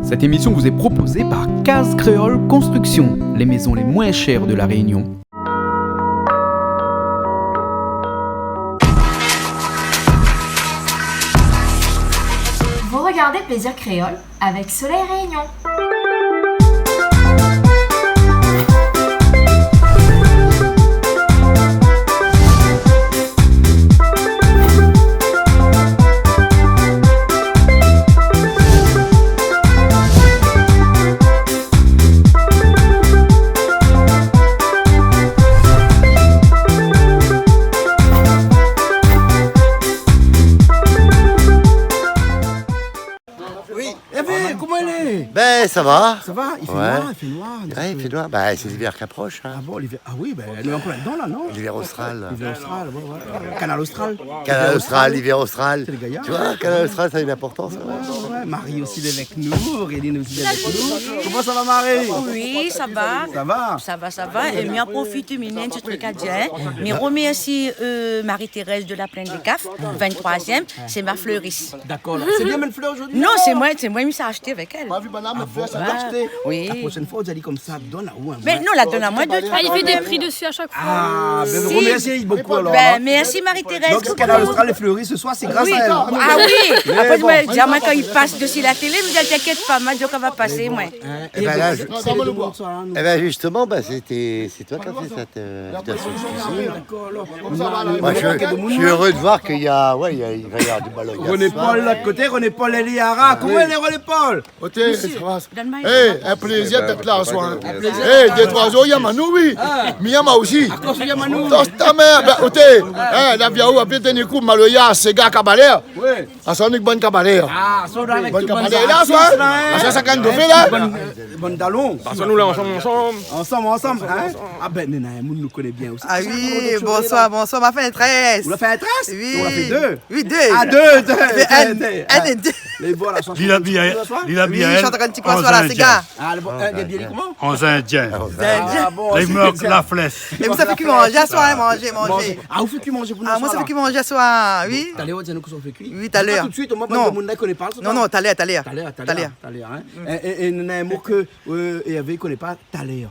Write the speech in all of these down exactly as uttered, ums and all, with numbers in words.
Cette émission vous est proposée par Case Créole Construction, les maisons les moins chères de La Réunion. Vous regardez Plaisir Créole avec Soleil Réunion. Oui. Hervé, koman i lé ? Ben, sa va. Sa va ? I fé noir, i fé noir, in ti pé. Ouais, i fé noir. Ben, sé livèr ki aprosh, in. Ah bon, livèr. Ah oui, ben, nou lé an plin dedan la, non ? Livèr austral. Livèr austral, ouais, ouais. Kanal Austral. Kanal Austral, livèr austral. Sé lé gayar. Tu vois, Kanal Austral, sa a une importance, ouais. Ouais, ouais, ouais. Marie osi lé avèk nou, Aurélie osi lé avèk nou. Koman sa va, Marie ? Oui, sa va. Sa va ? Sa va, sa va. É mi an profit, mi néna in ti trik a dir, in. Mi romèrsi, euh, Marie-Thérèse de la Plaine des Cafres, vingt-troisième, sé ma fleuriste. Dakor, la. Sé li la amenn flèr zordi la ? Non, sé moin, sé moin, mi sa ashté avèk èl. Ma vi banna mèt flèr, sa la ashté. Ah bon ? Oui. La proshèn foi, ou di ali konmsa, donn aou in moin. Mé non, la donn amoin dé, troi. Ah, li fé dé pri dési a shak foi. Ah, ben, romèrsi ali bonpé alor, in. Ben, mèrsi Marie-Thérèse. Donk, si Kanal Austral lé fleuri se soir, sé gras a èl. Ah oui. Mé apré, bon, moin, di amoin, kan li pas dési la télé, mi di, t'inquiète pas, ma di, kan va pasé, moin. In, é ben la, ben, je, non, sé le bon soir, in, nou. Eh ben, justement, ben, c'était, c'est toi qui as fait cette, euh, invitation de cuisine. Dakor, alor. Moi, je, je suis heureux de voir qu'il y a, ouais, il y a, il va y avoir du baloya ce soir. René Paul, lot koté, René Paul Eliara. Koman i lé, René Paul ? Oté, sa va. Mésyé, donn amoin in. Eh, in plézir d'èt la, aswar, in. In plézir. Eh, dé troi zour, i anmèn anou, oui. Ah. Mi anmèn aou osi. Akoz i anmèn anou ? Tostaman, ben, oté, in, la vi aou, apré, té ni kou, maloya, séga, kabalèr. Oui. Aswar nou bann kabalèr. Ah, aswar nou avèk tout bann artis la, in. Aswar, shakinn i fé la. Bann, bann dalon. Aswar nou la ansanm, ansanm. Ansanm, ansanm, in. Ah ben, néna in moun nou koné bien osi. Ah oui, bonsoir, bonsoir. Ma fé in très. Ou la fé in très ? Oui. Ou la fé dé. Oui, dé. Ah, dé, dé, dé, dé. Inn é dé. Lé bon, la, li la bien, li la bien, oui, shant in ti kou an aswar la, séga. Ah, le bon, in, bien, koman ? An zindien. Zindien. Ah bon, lé mok, la flèsh. É moin sa fé kui manzé aswar, in, manzé, manzé. Ah, ou fé kui manzé pou nou aswar la ? Ah, moin sa fé kui manzé aswar, oui. Talèr, ou di anou kosa ou fé kui. Oui, talèr. Pa tout suit, omoin, bann moun la i koné pa. Non, non, talèr, talèr. Talèr, talèr, talèr, in. Mm. É, é, é néna in mo ke, euh, Hervé i koné pa, talèr.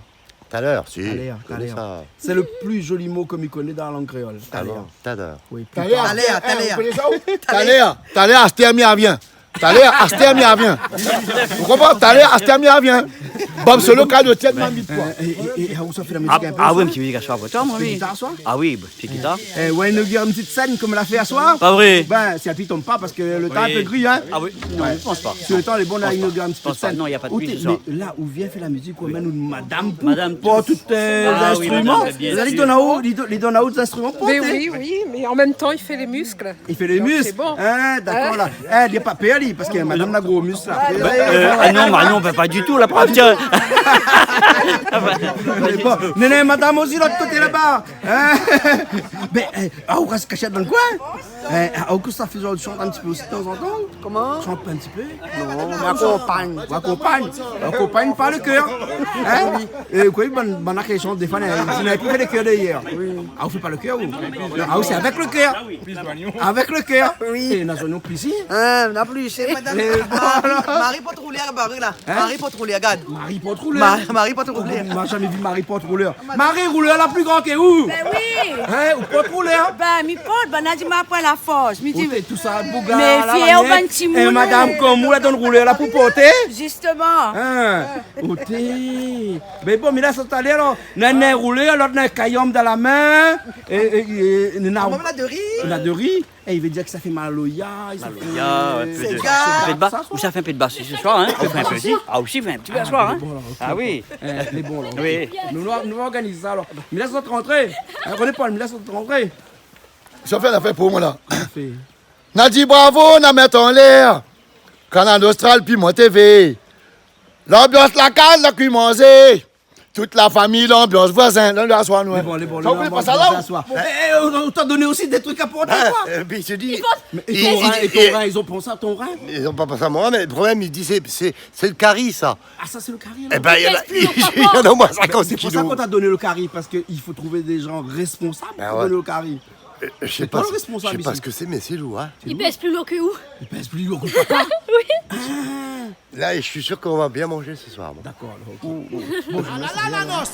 Talèr, si, talèr, talèr. Sé le pli zoli mo ke mi koné dan la lang kréol. Ah bon, talèr. Talèr. Oui, pli talèr. Talèr, talèr. Ou koné sa, ou ? Talèr, talèr, astèr mi arvien. Talèr, astèr mi arvien. Ou konpran ? Talèr, astèr mi arvien. Bob Solo, kado tièt, ma mit koi. Euh, é, é, é, ou sa fé la mizik in pé, ah oui, in ti mizik aswar pou twa, moin, oui. Sé gitar aswar ? Ah oui, bah, sé gitar. Eh, ou va inogir in ti sèn konm la fé aswar ? Pa vré ? Ben, si la pli i tonm pa, parske le tan lé in pé gri, in. Ah oui, non, mi pans pa. Si le tan lé bon, nou va inogir in ti pé sèn. Non, na pa de pli aswar. Mé la, ou vien fé la mizik, ou amenn in madam pou, madam pou tout, euh, lé zinstriman. Ah oui, madam, bien sir. La, li donn aou, li do-, li donn aou dé zinstriman pou, mé oui, oui, mé an mèm tan, li fé lé misk. Li fé lé misk. Donk sé bon. In, dakor, la. In, li la pa pèr, li, parske madam la gro misk, la. Ben, euh, ah non, bah non, bah, pa ditou, la prèv, tiens. Mé bon, néna madam osi, lot koté laba. In ? Ben, eh, ah, ou rès kashé dan le koin. Eh, ah, ou kosa ou fé, ou shant in ti pé osi tazantan ? Koman ? Shant in ti pé. Non, mi akonpagn. Ou akonpagn. Ou akonpagn par le kèr. In ? É ou koné, bann, bann la ki shant défoi, néna, néna pi fé le kèr dèrièr. Oui. Ah, ou fé pa le kèr, ou ? Non, ah, ou sé avèk le kèr. Avèk le kèr. Oui. É na zoignon plis isi. In, na plis isi. É madam, Marie, voilà. Marie Pot Roulèr la, Marie la. In ? Marie Pot Roulèr, gard. Marie Pot Roulèr. Ma-, Marie Pot Roulèr. Ma zamé vi Marie Pot Roulèr. Marie Roulèr la pli gran ke ou. Ben oui. In, ou pot roulèr ? Ben, mi pot, banna di ma poin la fors. Mi di, oté, tout sa, boug la, mé la fièr, bann timoun, é madam konm ou la donn roulèr la pou porté. Zistoman. In, oté. Mé bon, mé la, sa talèr, alor, néna in roulèr, lot néna in kayanm dan la min, é, é, é, néna, mama la de ri. Néna de ri. Eh, i vé dir ke sa fé maloya, sa fé, maloya, in pé de, séga, in pé de ba-, sa, ou sa fé in pé de basis se soir, in ? Ou fé in pé osi ? Ah, osi, fé in ti pé se soir, in ? Ah, lé bon, la, OK. Ah oui. Eh, lé bon, la, OK. Oui. Nou, nou, nou va organiz sa, alor. Mé lès anou rantré. In, René Paul, mé lès anou rantré. Sa fé lafèr pou moin, la. Sa fé. Na di bravo, na mèt anlèr. Kanal Austral, Piment TV. Lanbians la kaz, la kui manzé. Tout la fami, lanbians voizin, la, la, aswar, nou, in. Lé bon, lé bon, sa, ou koné pa sa, la, ou ? Lanbians aswar. Eh, eh, on, on t'a donné aussi des trucs à porter, quoi. Eh, euh, mais je dis, mé, é ton rin, é ton rin, ils ont pensé à ton rin ? Ils ont pas pensé à mon rin, mais le problème, il dit, c'est, c'est, c'est le kari, ça. Ah, ça, c'est le kari, là. Eh ben, il y en a, il y en a au moins cinquante kilos. C'est pour ça qu'on t'a donné le kari, parce que il faut trouver des gens responsables pour donner le kari. Euh, je sais pas, je sais pas ce que c'est, mais c'est lourd, hein. C'est lourd. Il pèse plus lourd que vous. Il pèse plus lourd que papa. Oui. Ah. Là, je suis sûr qu'on va bien manger ce soir, moi. D'accord, alors, ok. Ou, ou, bonjour, ah là là, Nanos.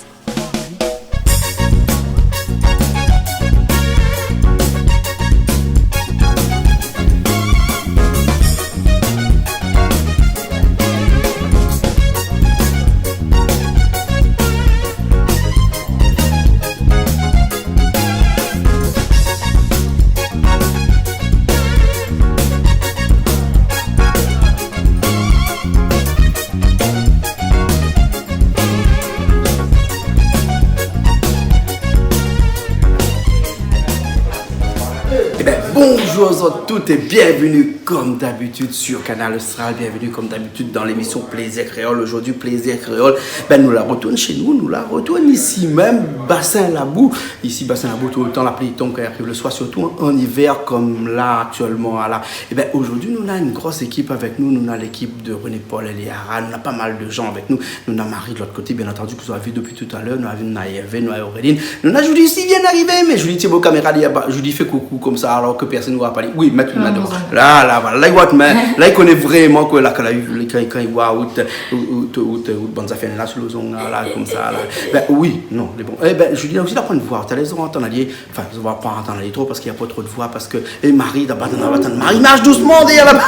Eh ben, bonjour à toutes et bienvenue, comme d'habitude, sur Kanal Austral. Bienvenue, comme d'habitude, dans l'émission Plaisir Créole. Aujourd'hui, Plaisir Créole, ben, nou la retourn shé nou, nou la retourn isi mèm, Bassin Labou. Isi, Bassin Labou, tout le tan, la pli i tonm kan i ariv le soir, surtout en, en hiver, comme là, actuellement, voilà. Eh ben, aujourd'hui, nou néna une grosse équipe avec nous. Nou néna l'équipe de René Paul Eliara. Nou néna pas mal de gens avec nous. Nou néna Marie de l'autre côté, bien entendu, ke zot la vi depuis tout à l'heure. Nou néna Hervé, nou néna Auréline. Nou néna Julie osi i vien d'arivé, mé Julie, ti bo kaméra, li laba. Julie, fé coucou comme ça, alors que personne ne voit pas. Oui, mèt une main devant. Là, là, voilà. Là, i voi out min. Là, i koné vréman ke la, ke la, kan, kan i voi out, out, out, out, out bann zafèr la, sou le zong, là, là, comme ça, là. Ben, oui, non, lé bon. Eh ben, Julie, la osi, la pran voir. Talèr zot va antann ali. Enfin, zot va pas antann ali tro parske na pas tro de voix, parske, eh, Marie, laba, laba, laba, Marie, marsh dousman dèrièr laba.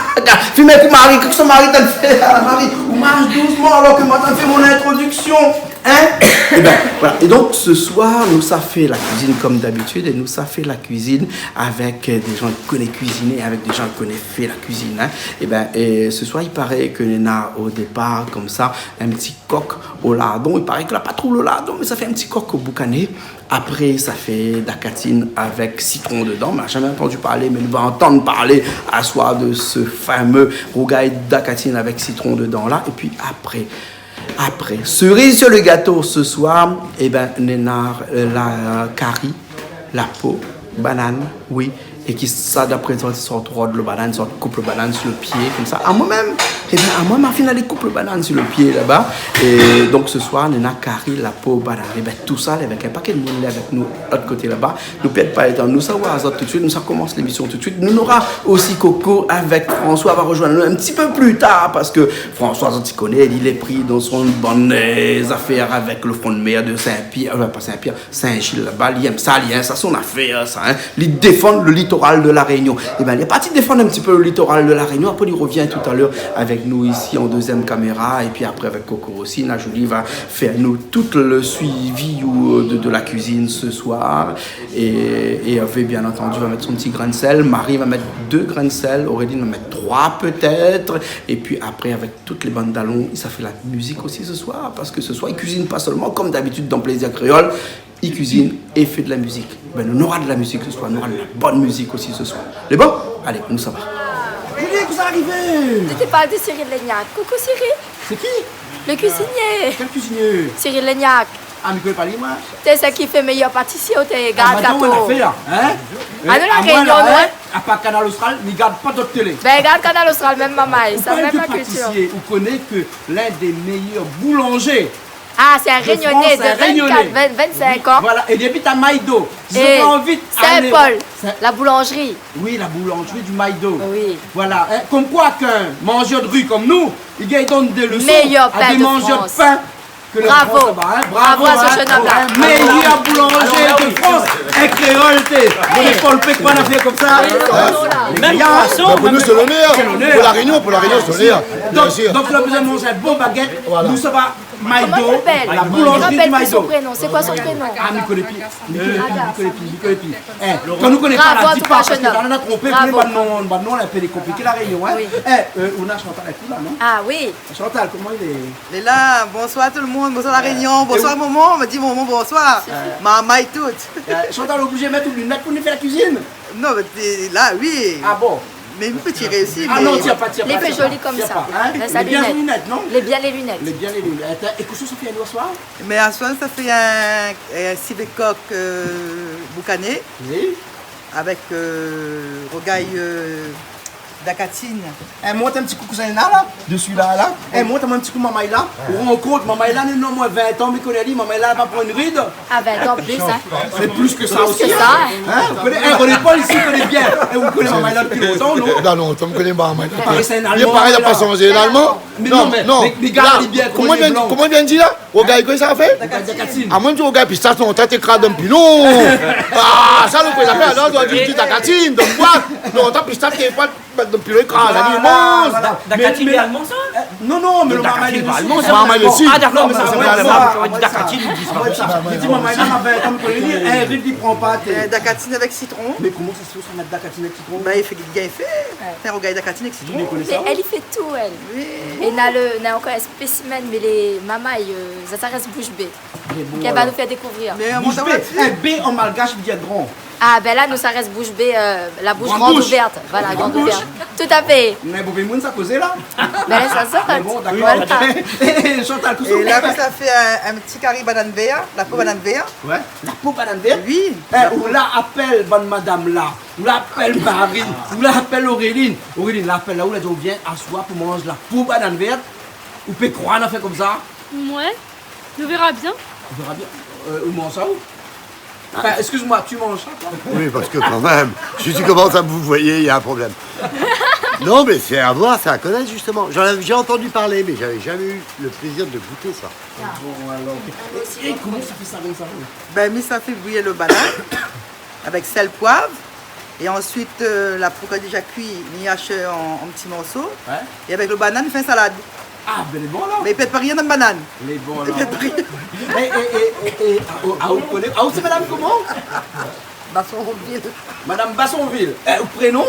Fine pou Marie, kosa Marie la fé la, Marie ? Ou marsh dousman alors que moin la fé mon introduction, hein ? Eh ben, voilà. Et donc, ce soir, nou sa fé la cuisine comme d'habitude, et nou sa fé la cuisine avec, euh, des gens ki koné cuisiner, avec des gens ki koné fé la cuisine, hein. Eh ben, et ce soir, il paraît que néna au départ, comme ça, un petit coq au lardon. Il paraît ke la pa tro le lardon, mé sa fé un petit coq au boucané. Apré, sa fé dakatine avec citron dedans. Ma la jamais entendu parler, mé nou va antann parler aswar de ce fameux rougay dakatine avec citron dedans là. Et puis après, après, cerise sur le gâteau ce soir, eh ben, néna, euh, la, euh, kari, la po banane, oui, é ki sa, d'apré zot, i sort rod le banane, i sort koup le banane sur le pied, comme ça. Amoin mèm, eh ben, amoin, ma fine alé koup le banane sur le pied laba. Et donc, ce soir, néna kari, la po banane. Eh ben, tout sa, avec un paquet de moun lé avec nous, l'autre côté là-bas. Nou pèrd pa le tan. Nou sa voir azot tout de suite. Nou sa komans l'émission tout de suite. Nou nora osi Coco avec François, va rejoindre nous un petit peu plus tard parce que François, zot i koné, li lé pri dan son bann, euh, zafèr avec le front de mer de Saint-Pierre, euh, pas Saint-Pierre, Saint-Gilles laba, li èm sa, li, hein, sa son afèr sa, hein. Li défann le littoral de La Réunion. Eh ben, li la parti défann un petit peu le littoral de La Réunion, apré li revien tout à l'heure avec nous ici en deuxième caméra, et puis après avec Coco aussi. Là, Julie va faire nous tout le suivi, euh, de, de la cuisine ce soir. Et, et Hervé, bien entendu, va mettre son petit grain de sel. Marie va mettre deux grains de sel. Auréline va mettre trois peut-être. Et puis après, avec toutes les bandes dalon, sa fé la musique aussi ce soir, parce que ce soir, i cuisine pas seulement, comme d'habitude dans Plaisir Créole, i cuisine é i fé de la musique. Ben, nou nora de la musique ce soir, nou nora de la bonne musique aussi ce soir. Lé bon ? Allez, nou sava. Julie, kosa la arivé ? Té pa di Cyril Lignac. Coucou Cyril. C'est qui ? Le cuisinier. Quel cuisinier ? Cyril Lignac. Ah, mi koné pa li, moin. Té sak i fé méyèr patissier, ou té gard gato. Ah, madame, on a fait là, hein ? Ah, nou, La Réunion, nou, hein ? À part Kanal Austral, mi gard pa d'ot télé. Ben, gard Kanal Austral, mèm mamay, sa mèm la culture. Ou parle de pâtissier, ou koné ke l'un des meilleurs boulangers de France, c'est un Réunionnais de vingt-quatre, vingt-cinq ans. Ah, c'est un Réunionnais de vingt-quatre, vingt-cinq ans. Oui, voilà, et il habite à Maïdo. Et Saint-Paul, la boulangerie. Oui, la boulangerie du Maïdo. Oui. Voilà, hein, comme quoi qu'un mangeur de rue comme nous, il vient donner des leçons à des mangeurs de pain. Meilleur pain de France. Bravo. Bravo, hein. Bravo à ce jeune homme-là. Bravo, hein. Meilleur boulanger de France. Un créole, té. Bon, Paul, fé koi, la fé comme ça. Même croissant, ben, pour nous, c'est l'honneur. C'est l'honneur. Pour La Réunion, pour La Réunion, c'est l'honneur. Bien sûr. Donc, donc, la besoin de manger un bon baguette. Voilà. Nou sava Maïdo, la boulangerie du Maïdo. Comment il s'appelle ? Comment il s'appelle ? Je me rappelle plus son prénom. C'est quoi son prénom ? Ah, mi koné pi. Mi koné pi, mi koné pi, mi koné pi. Eh, kan nou koné pa, la di pa, parske la, nou la tronpé, nou, bann non, bann non, lé in pé konpliké, La Réunion, hein. Oui. Eh, euh, nou na Chantal avèk nou la, non ? Ah oui. Chantal, koman i lé ? Lé la, bonsoir tout le monde, bonsoir La Réunion, bonsoir momon, ma di momon bonsoir. Mamay tout. Eh, Chantal, oblizé mèt out linèt pou nou fé la kuizine ? Non, mé té la, oui. Ah bon ? Mé mi pé tiré osi, mé... Ah non, tir pa, tir pa, tir pa. Lé pli zoli konmsa. Tir pa, hein ? Lé bien lé linèt, non ? Lé bien lé linèt. Lé bien lé linèt. Atann, é kosa ou la fé yèr soir ? Mé aswar, sa fé in, in sivé kok, euh, boukané. Oui. Avèk, euh, rougay, euh, Dakatine. Eh, mont in ti kou kousin la, la, de sui la, la. Eh, mont in ti kou mamay la. Ou rankont mamay la, non, moin, vin tan, mi koné ali, mamay la, la pa pran in rid. Ah, vin tan plis, in. Sé plis ke sa osi, in. Plis ke sa, in. In, ou koné, eh, ou koné pa isi, ou koné bien. Eh, ou koné mamay la dopi lontan, non ? Non, non, ou koné mamay la. Paré sé in Alman, la. Li paré, li la pa sanzé, l'Alman. Mé non, mé, mé, mé gard ali bien, koman li lé blan. Koman li vien di la ? Rougay, kosa sa fé ? Dakatine. Ah, moin, mi di rougay pistas, non, ta té kraz dan pilon. Ah, sa, lo kosa sa fé, alor, ou di, di dakatine, dan bwat. Non, ta pistas, té pa, dan pilon, kraz, voilà, ali, manz. Voilà. Dakatine, mé, mé, lé alman, sa ? Euh, non, non, mé lo mamay lé alman, sa. Mamay lé alman. Ah, dakor, non, mé sa, sa, sa, sa, sa, sa, dakatine, li di sa. Moin, sa, mi di, mamay la, ma vin tan, mi koné ali, in rid li pran pa, té. Euh, dakatine avèk sitron. Mé koman sa, sa, sa, mèt dakatine avèk sitron ? Bin, li fé, li fé. Ouais. Fé rougay dakatine avèk sitron. Julie koné sa, oui. Mé èl i fé tout, èl. Oui. É na lo, na ankor in spésimen, mé lé mamay, euh, sa, sa rès boush bé. Mé bon, alor. K'èl va nou fé dékouvrir. Boush bé. Mé, euh, moin, sa va. Eh, bé an malgash i vé dir gran. Ah, bin la, nou, sa rès boush bé, euh, la boush grande ouverte. Gran boush. Voilà, grande ouverte. Gran boush. Tout à fait. Mé bon, mé moun sa kozé la. Bin, sa sort. Mé bon, dakor. Voilà. Chantal, kosa ou fé ? É la, mi sa fé in, in ti kari banane vèrt, la po banane vèrt. Ouais. La po banane vèrt ? Oui. Eh, ou la apèl bann madam la. Ou la apèl Marie, ou la apèl Auréline. Auréline, la apèl la, ou la di, ou vien aswar pou manz la po banane vèrt. Ou pé kroir in afèr konmsa ? Ouais, on verra bien. On verra bien. Euh, ou manz sa, ou ? Enfin, excuse-moi, tu manges ça, toi ? Oui, parce que quand même, je dis, comment ça, vous voyez, il y a un problème. Non, mais c'est à voir, c'est à connaître, justement. J'en avais déjà entendu parler, mais j'avais jamais eu le plaisir de goûter ça. Bon, alor. É koman ou fé sa konmsa, ou ? Bin, mi sa fé bouyi lo banane. Avèk sèl, poiv, é ansuit, euh, la po kan déza kui, mi ash an, an ti morso. Ouais. É avèk lo banane, mi fé in salad. Ah, bin, lé bon, la. Mé i pèrd pa rien dan banane. Lé bon, la. I pèrd pa rien. É, é, é, é, é, ah, ou, ah, ou koné, ah, ou sé madam koman ? Bassonville. Madam Bassonville. Eh, ou prénon ?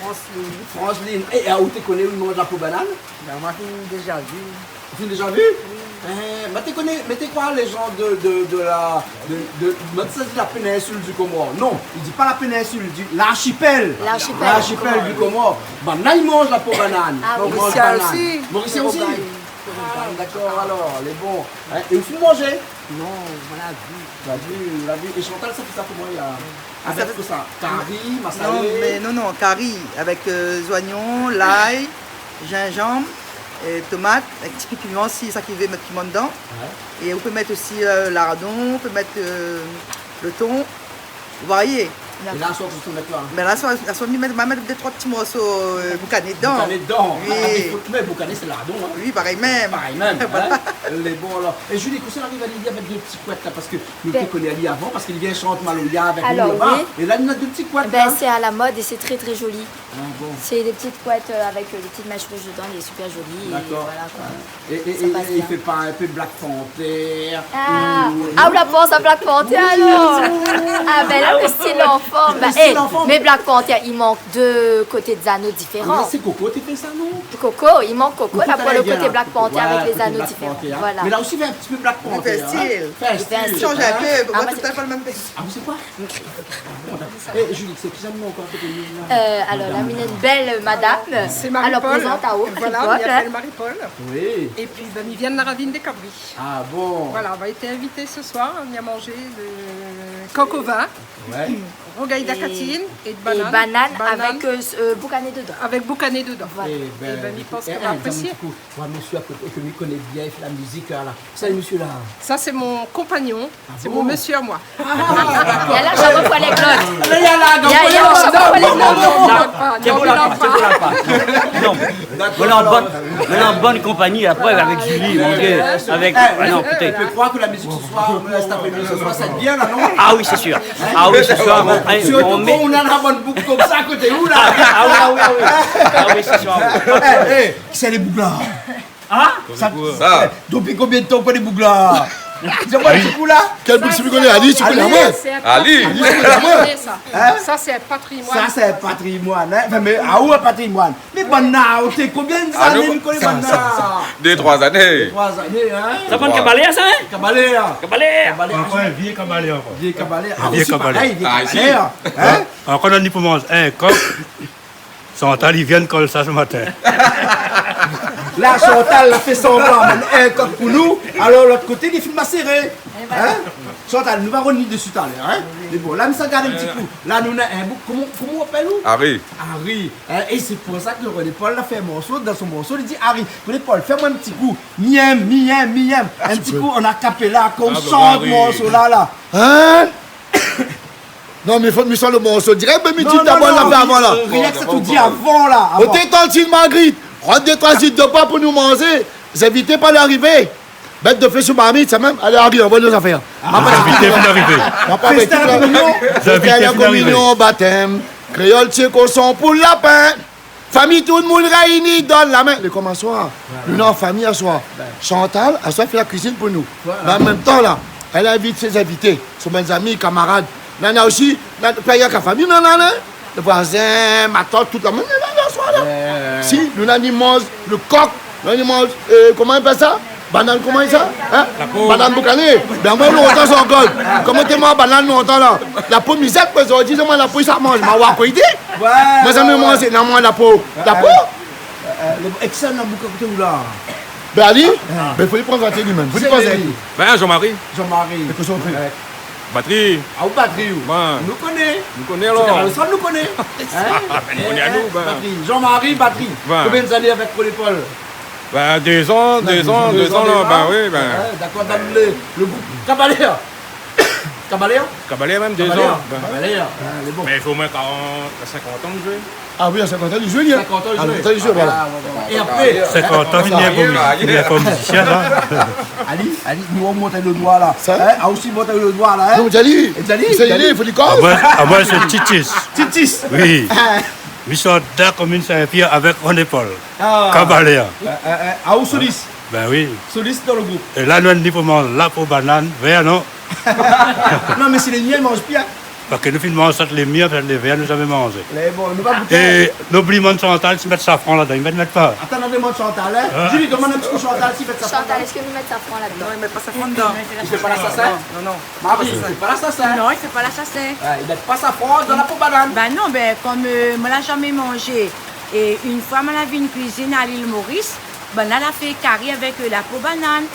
Franceline. Franceline. É, ah, ou té koné ou i manz la po banane ? Bin, moin la fine déza vi. Ou la fine déza vi ? Oui. Eh, mé té koné, mé té koi lé zan de, de, de la, de, de, mé sa sé la péninsil di Komor. Non, i di pa la péninsil, i di larshipèl. Larshipèl. Larshipèl di Komor. Bann la i manz la po banane. Ah oui. Morisien osi. Morisien osi. Ah, dakor, alor, lé bon. Hein, é ou fine manzé ? Non, moin la vi. La vi, la vi. É Chantal, sa fé sa koman, la ? Avèk kosa ? Kari, masalé ? Non, mé non, non, kari avèk, euh, zoignon, lay, zinzanm, é tomat, avèk ti pé piman, si sak i vé mèt piman dedan. Ouais. É ou pé mèt osi, euh, lardon, ou pé mèt, euh, lo ton, varié. É la, aswar, kosa ou mèt la ? Mé la, aswar, aswar, mi mèt, ma mèt dé troi ti morso, euh, boukané dedan. Boukané dedan. Oui. Ah, mé fo, mé boukané, sé lardon, hein. Oui, parèy mèm. Parèy mèm, hein. Voilà. Lé bon, alor. É Julie, kosa ou ariv ali avèk dé ti kouèt la, parske nou té koné ali avan, parske li vien shant maloya avèk nou laba. Alor, oui. É la, li na dé ti kouèt la. Bin, sé a la mod é sé trè, trè zoli. Ah bon. Sé dé ti kouèt, euh, avèk, euh, dé ti manch rouz dedan, lé super zoli, é voilà, koi. Dakor. É, é, é, é i fé pa in pé Black Panther, ou... Ah, ou la pans a Black Panther, alor ? Ah, bin la, lo stil anfan. Lo stil anfan. Mé Black Panther, i mank dé koté dé zano diféran. Ah, mé sé Coco té fé sa, non ? Coco, i mank Coco, la, pou lo koté Black Panther avèk lé zano diféran. Voilà. Mé la osi, i fé in ti pé Black Panther, hein. I fé in stil. I fé in stil, hein. Shanj in pé, moin, tout a fé lo mèm. Ah, mé sé koi ? Bon, dakor. É, Julie, sé kisa nou néna ankor koté nou la ? Euh, alor, la, nou néna in bèl madam. Sé Marie-Paul. Alor, prézant aou, Marie-Paul. Voilà, mi apèl Marie-Paul. Oui. É pi, bin, mi vien de la Ravine des Cabris. Ah bon ? Voilà, nou la été invité ce soir, nou la manzé dé kok o vin, rougay dakatine é banane. Ouais. É banane avèk, euh, boukané dedan. Avèk boukané dedan. Voilà. É bin, mi pans ke ou va aprésié. Ékout, moin, mésyé a koté, ke mi koné bien, i fé la mizik, la, la. Sa, mésyé la. Sa, sé mon konpagnon. Ah bon ? Sé mon mésyé a moin. Ah. Néna la, sa i rofé lé glot. Néna la, néna la, sa i rofé lé glot. Non, non, non, non. Té bon, la, té bon, la. Non. Dakor, alor. Voilà, an bone, voilà, an bone konpani, apré, avèk Julie, mon Dieu, avèk, ah non, ékout. Eh, ou pé kroir ke la mizik se soir, euh, cet après-midi, se soir, sa lé bien, la, non ? Ah oui, sé sir. Ah oui, sé sir, bon, eh, sirtou kan ou néna in bone boug konmsa a koté ou, la. Ah oui, ah oui, ah oui. Ah oui, sé sir. Eh, eh, kisa lé boug la ? Hein ? Sa, eh, dopi konbien d'tan ou koné boug la ? Di amoin in ti kou la. Kèl boug sé mi koné ? Ali, sé Ali. Ali, sé mi koné amoin. Hein ? Sa sé in patrimoine. Sa sé in patrimoine, hein ? Anfin, mé, ah, ou in patrimoine ? Mé banna, ou té konbien zané mi koné banna ? Dé, troi zané. Dé, troi zané, hein ? Sa bann kabalèr, sa, hein ? Kabalèr. Kabalèr. Kabalèr. Ankor in vié kabalèr, ankor. Vié kabalèr. Ah, vié kabalèr. Ah, vié kabalèr, hein ? Ankor, nou la ni pou manz in kok. Chantal, i vien kol sa se matin. La, Chantal la fé sanblan amenn in kok pou nou. Alor, lot koté, li fine maséré. Hein ? Chantal, nou va rovnir desi talèr, in ? Mé bon, la, mi sa gard in ti kou. La, nou na in boug, koman, koman ou apèl ou ? Harry. Harry. In, é sé pou sa ke René Paul la fé in morso, dan son morso, li di Harry. René Paul, fé amoin in ti kou. Miam, miam, miam. In ti kou, an a capella, kan ou shant morso la, la. In ? Non, mé fo mi sort lo morso dirèk, mé mi di dabor la fé avan la. Rienk sa ou di avan la, avan. Oté, tantine Marguerite, rann dé troi zit de pwa pou nou manzé. Zinvité pa lé arivé. Bèt de fé sou marmit, sa mèm. Alé, Harry, anvoy nout zafèr. Ah. Zinvité fine arivé. Zinvité fine arivé. Fèstèn, kominion, batèm, kréol, tié koshon pou lapin. Fami, tout moun réini, donn la min. Lé koman soir. Nou lé an fami asoir. Chantal, asoir, fé la kuizine pou nou. Voilà. Mé an mèm tan la, èl i invit sé zinvité, son bann zami, kamarad. Nana osi, na, pa rienk la fami, nana, nana. Lo voizin, matant, tout la, nana, nana, asoir la. Si, nou, nana i manz lo kok, nana i manz, euh, koman i apèl sa ? Banane, koman i sa ? In ? Lapo. Banane boukané. Bin, moin, lontan, sa ankor. Koman té manz banane lontan la ? Lapo, mizèr, kosa ou di, moin, lapo, sa manz. Ma wa koité ? Moin, zamé manzé, non, moin, lapo. Lapo ? Euh, euh, le, èk sa, na boug a koté ou la ? Bin, ali ? Bin, fo li pran vanté li mèm. Fo li pran vanté li. Bin, Jean-Marie. Jean-Marie. Mé kosa ou fé ? Batri. Ah, ou batri, ou ? Bin. Nou koné. Nou koné, alor. Général Sam, nou koné. In ? Nou koné anou, bin. Batri. Jean-Marie, batri. Bin. Konbien zané avèk René Paul ? Bin, dé zan, dé zan, dé zan la, bin oui, bin. In, dakor, dan le, le group Kabaléa. Kabaléa ? Kabaléa mèm, dé zan. Kabaléa. Bin. Kabaléa. In, lé bon. Mé i fo omoin karant, sinkant an de zoué. Ah oui, a sinkant an li zoué, li, in. Sinkant an li zoué. A sinkant an li zoué, voilà. Ah, ouais, ouais, ouais. É apré ? Sinkant an, li lé bon, li lé bon mizisien, la. Ali, ali, nou, ou mont lo doi, la. Sa ? In ? Ah, osi, mont lo doi, la, in ? Non, Djali. É Djali, Djali, Djali, fo li koz. Ah, moin, ah, moin, sé Titis. Titis. Oui. Ah. Mi sort dan komin Sin-Pièr avèk René Paul. Ah. Kabaléa. Euh, euh, euh, ah, ou solis ? Bin oui. Solis dan le group. É la, nou, ni pou manz lapo banane, vèr, non ? Non, mé si lé mièl, manz pi, in. Parské nou fine manz sat lé mièl, sat lé vèr, nou zamé manzé. Lé bon, nou va gouté. É noubli mann Chantal, si mèt safran ladan, i mèt, mèt pa. Atann, nou va domann Chantal, in. In ? Julie, domann in ti kou Chantal, si mèt safran ladan. Chantal, èske nou mèt safran ladan ? Non, i mèt pa safran ladan. Non, non. I fé pa lasasin ? Non, non. Marie, i fé pa lasasin ? Non, i fé pa lasasin. Ouais, i mèt pa safran dan lapo banane. Bin non, bin, kom, euh, moin la zamé manzé. É inn foi, moin la vi in kuizine a Lil Moris, bann la la fé kari avèk, euh, lapo banane.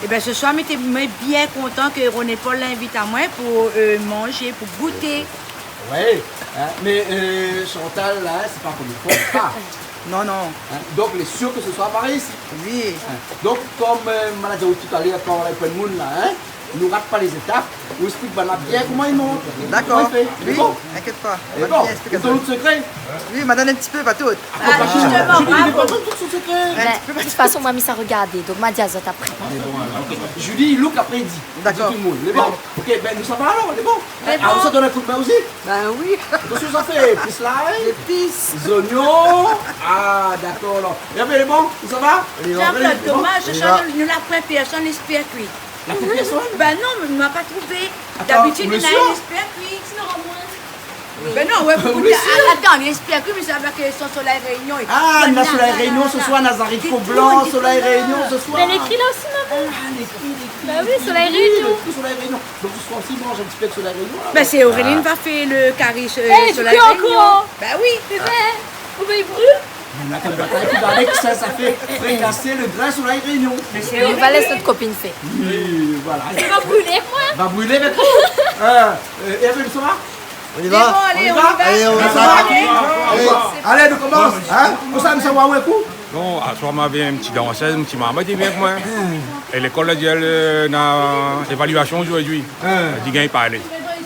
Ébin, se soir, mi té, mi bien kontan ke René Paul la invit amoin pou, euh, manzé, pou gouté. Oui, in, mé, euh, Chantal, la, sé pa promié foi, sa. Non, non. In, donk, lé sir ke se soir parèy isi. Oui. In, donk, kom, euh, moin la di aou talèr, kan ou la pran moun la, in, nou rat pa lé zétap, ou ésplik banna bien koman i mont. Dakor. Koman i fé. Oui, inkièt pa. Lé bon. Bien ésplik. Ou done out sekré ? Oui, ma done in ti pé, pa tout. Ah, zisteman, bravo. Julie, li done pa tout son sekré. Bin, de tout fason, moin, mi sa rogardé, donk ma di azot apré. Lé bon, alor. Julie, look apré, di. Dakor. Di tout le moun. Lé bon. OK, bin, nou sava alor, lé bon. Lé bon. Ah, ou sa done in kou d'min osi ? Bin oui. Kosa ou sa fé ? Épis lay ? Épis. Zoignon ? Ah, dakor, alor. Hervé, lé bon ? Ou sava ? Jean-Claude, domaz, nou la pran pèrsone, lé éspèr kui. La pran pèrsone ? Bin non, mé ma pa trouvé. Atann, dabitid, nou na lé éspèr kui. Bin non, ouais, pou gout. Atann, lé éspèr kui, mé sa va ke son Solèy Rényon. Ah, na Solèy Rényon se soir, na zariko blan, Solèy Rényon se soir. Mé lé ékri la osi, momon. Ah, lé ékri, lé ékri. Bin oui, Solèy Rényon. Lé ékri Solèy Rényon. Donk, se soir osi, manz in ti pé avèk Solèy Rényon, alor. Bin, sé Auréline va fé le kari, euh, Solèy Rényon. Eh, di koi ankor ? Bin oui. Ébin, ou va brûl. Mé atann, atann, ékout, avèk sa, sa fé frikasé le grin Solèy Rényon. Mé sé Auréline. Nou va lès nout kopine fé. Oui, voilà. Li va brûlé, moin. Va brûlé avèk nou. Euh, euh, Hervé, ou sava ? On y va ? On y va ? Alé, on y va. Alé, on y va. Alé, nou komans, in ? Kosa, nou sava in kou ? Non, asoir, ma vi in ti dansèz, in ti marmay, té bien avèk moin. É lékol la di, èl, euh, na évaliasion zordi. In. La di, gingn pa alé.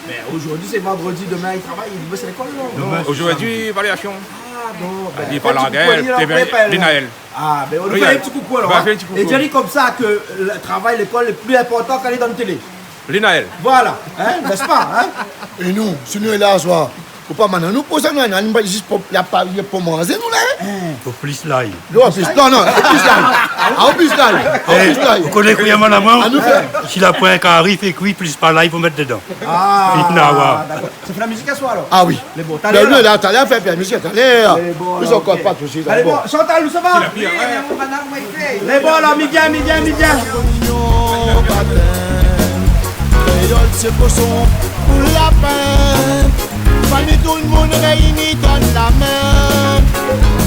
Mé zordi sé vandrodi, domin i travay, i bos lékol, non ? Domin, zordi, évaliasion. Ah, bon, bin, fé in ti koukou ali, alor, Linaël. Ah, bin, nou fé in ti koukou, alor, in. Fé in ti koukou. É di ali komsa ke le travay lékol lé pli inportan k'alé dan télé. Linaël. Voilà, in, n'est-ce pas, in ? É nou, si nou lé la asoir, fo pa mann anou pou sa, nou, nou, nou, zis pou, la pa, pou manzé, nou, la, in ? Fo plis lay. Non, plis, non, non, plis lay. Ah, plis lay. Ah, plis lay. Eh, ou koné kosa i mann amoin ? Ah, nou fé. Si la poin kari, fé kui, plis pa lay pou mèt dedan. Ah, dakor. Sa fé la mizik asoir, alor ? Ah oui. Lé bon, talèr. Bin, nou, la, talèr, fé bien mizik, talèr. Lé bon, alor, OK. Alé, bon, Chantal, ou sava ? Oui, mé mon banane, moin, i fé. Lé bon, alor, mi vien, mi vien, mi vien. Kréol, sé koson pou lapin. Fami, tout le moun réini, donn la min.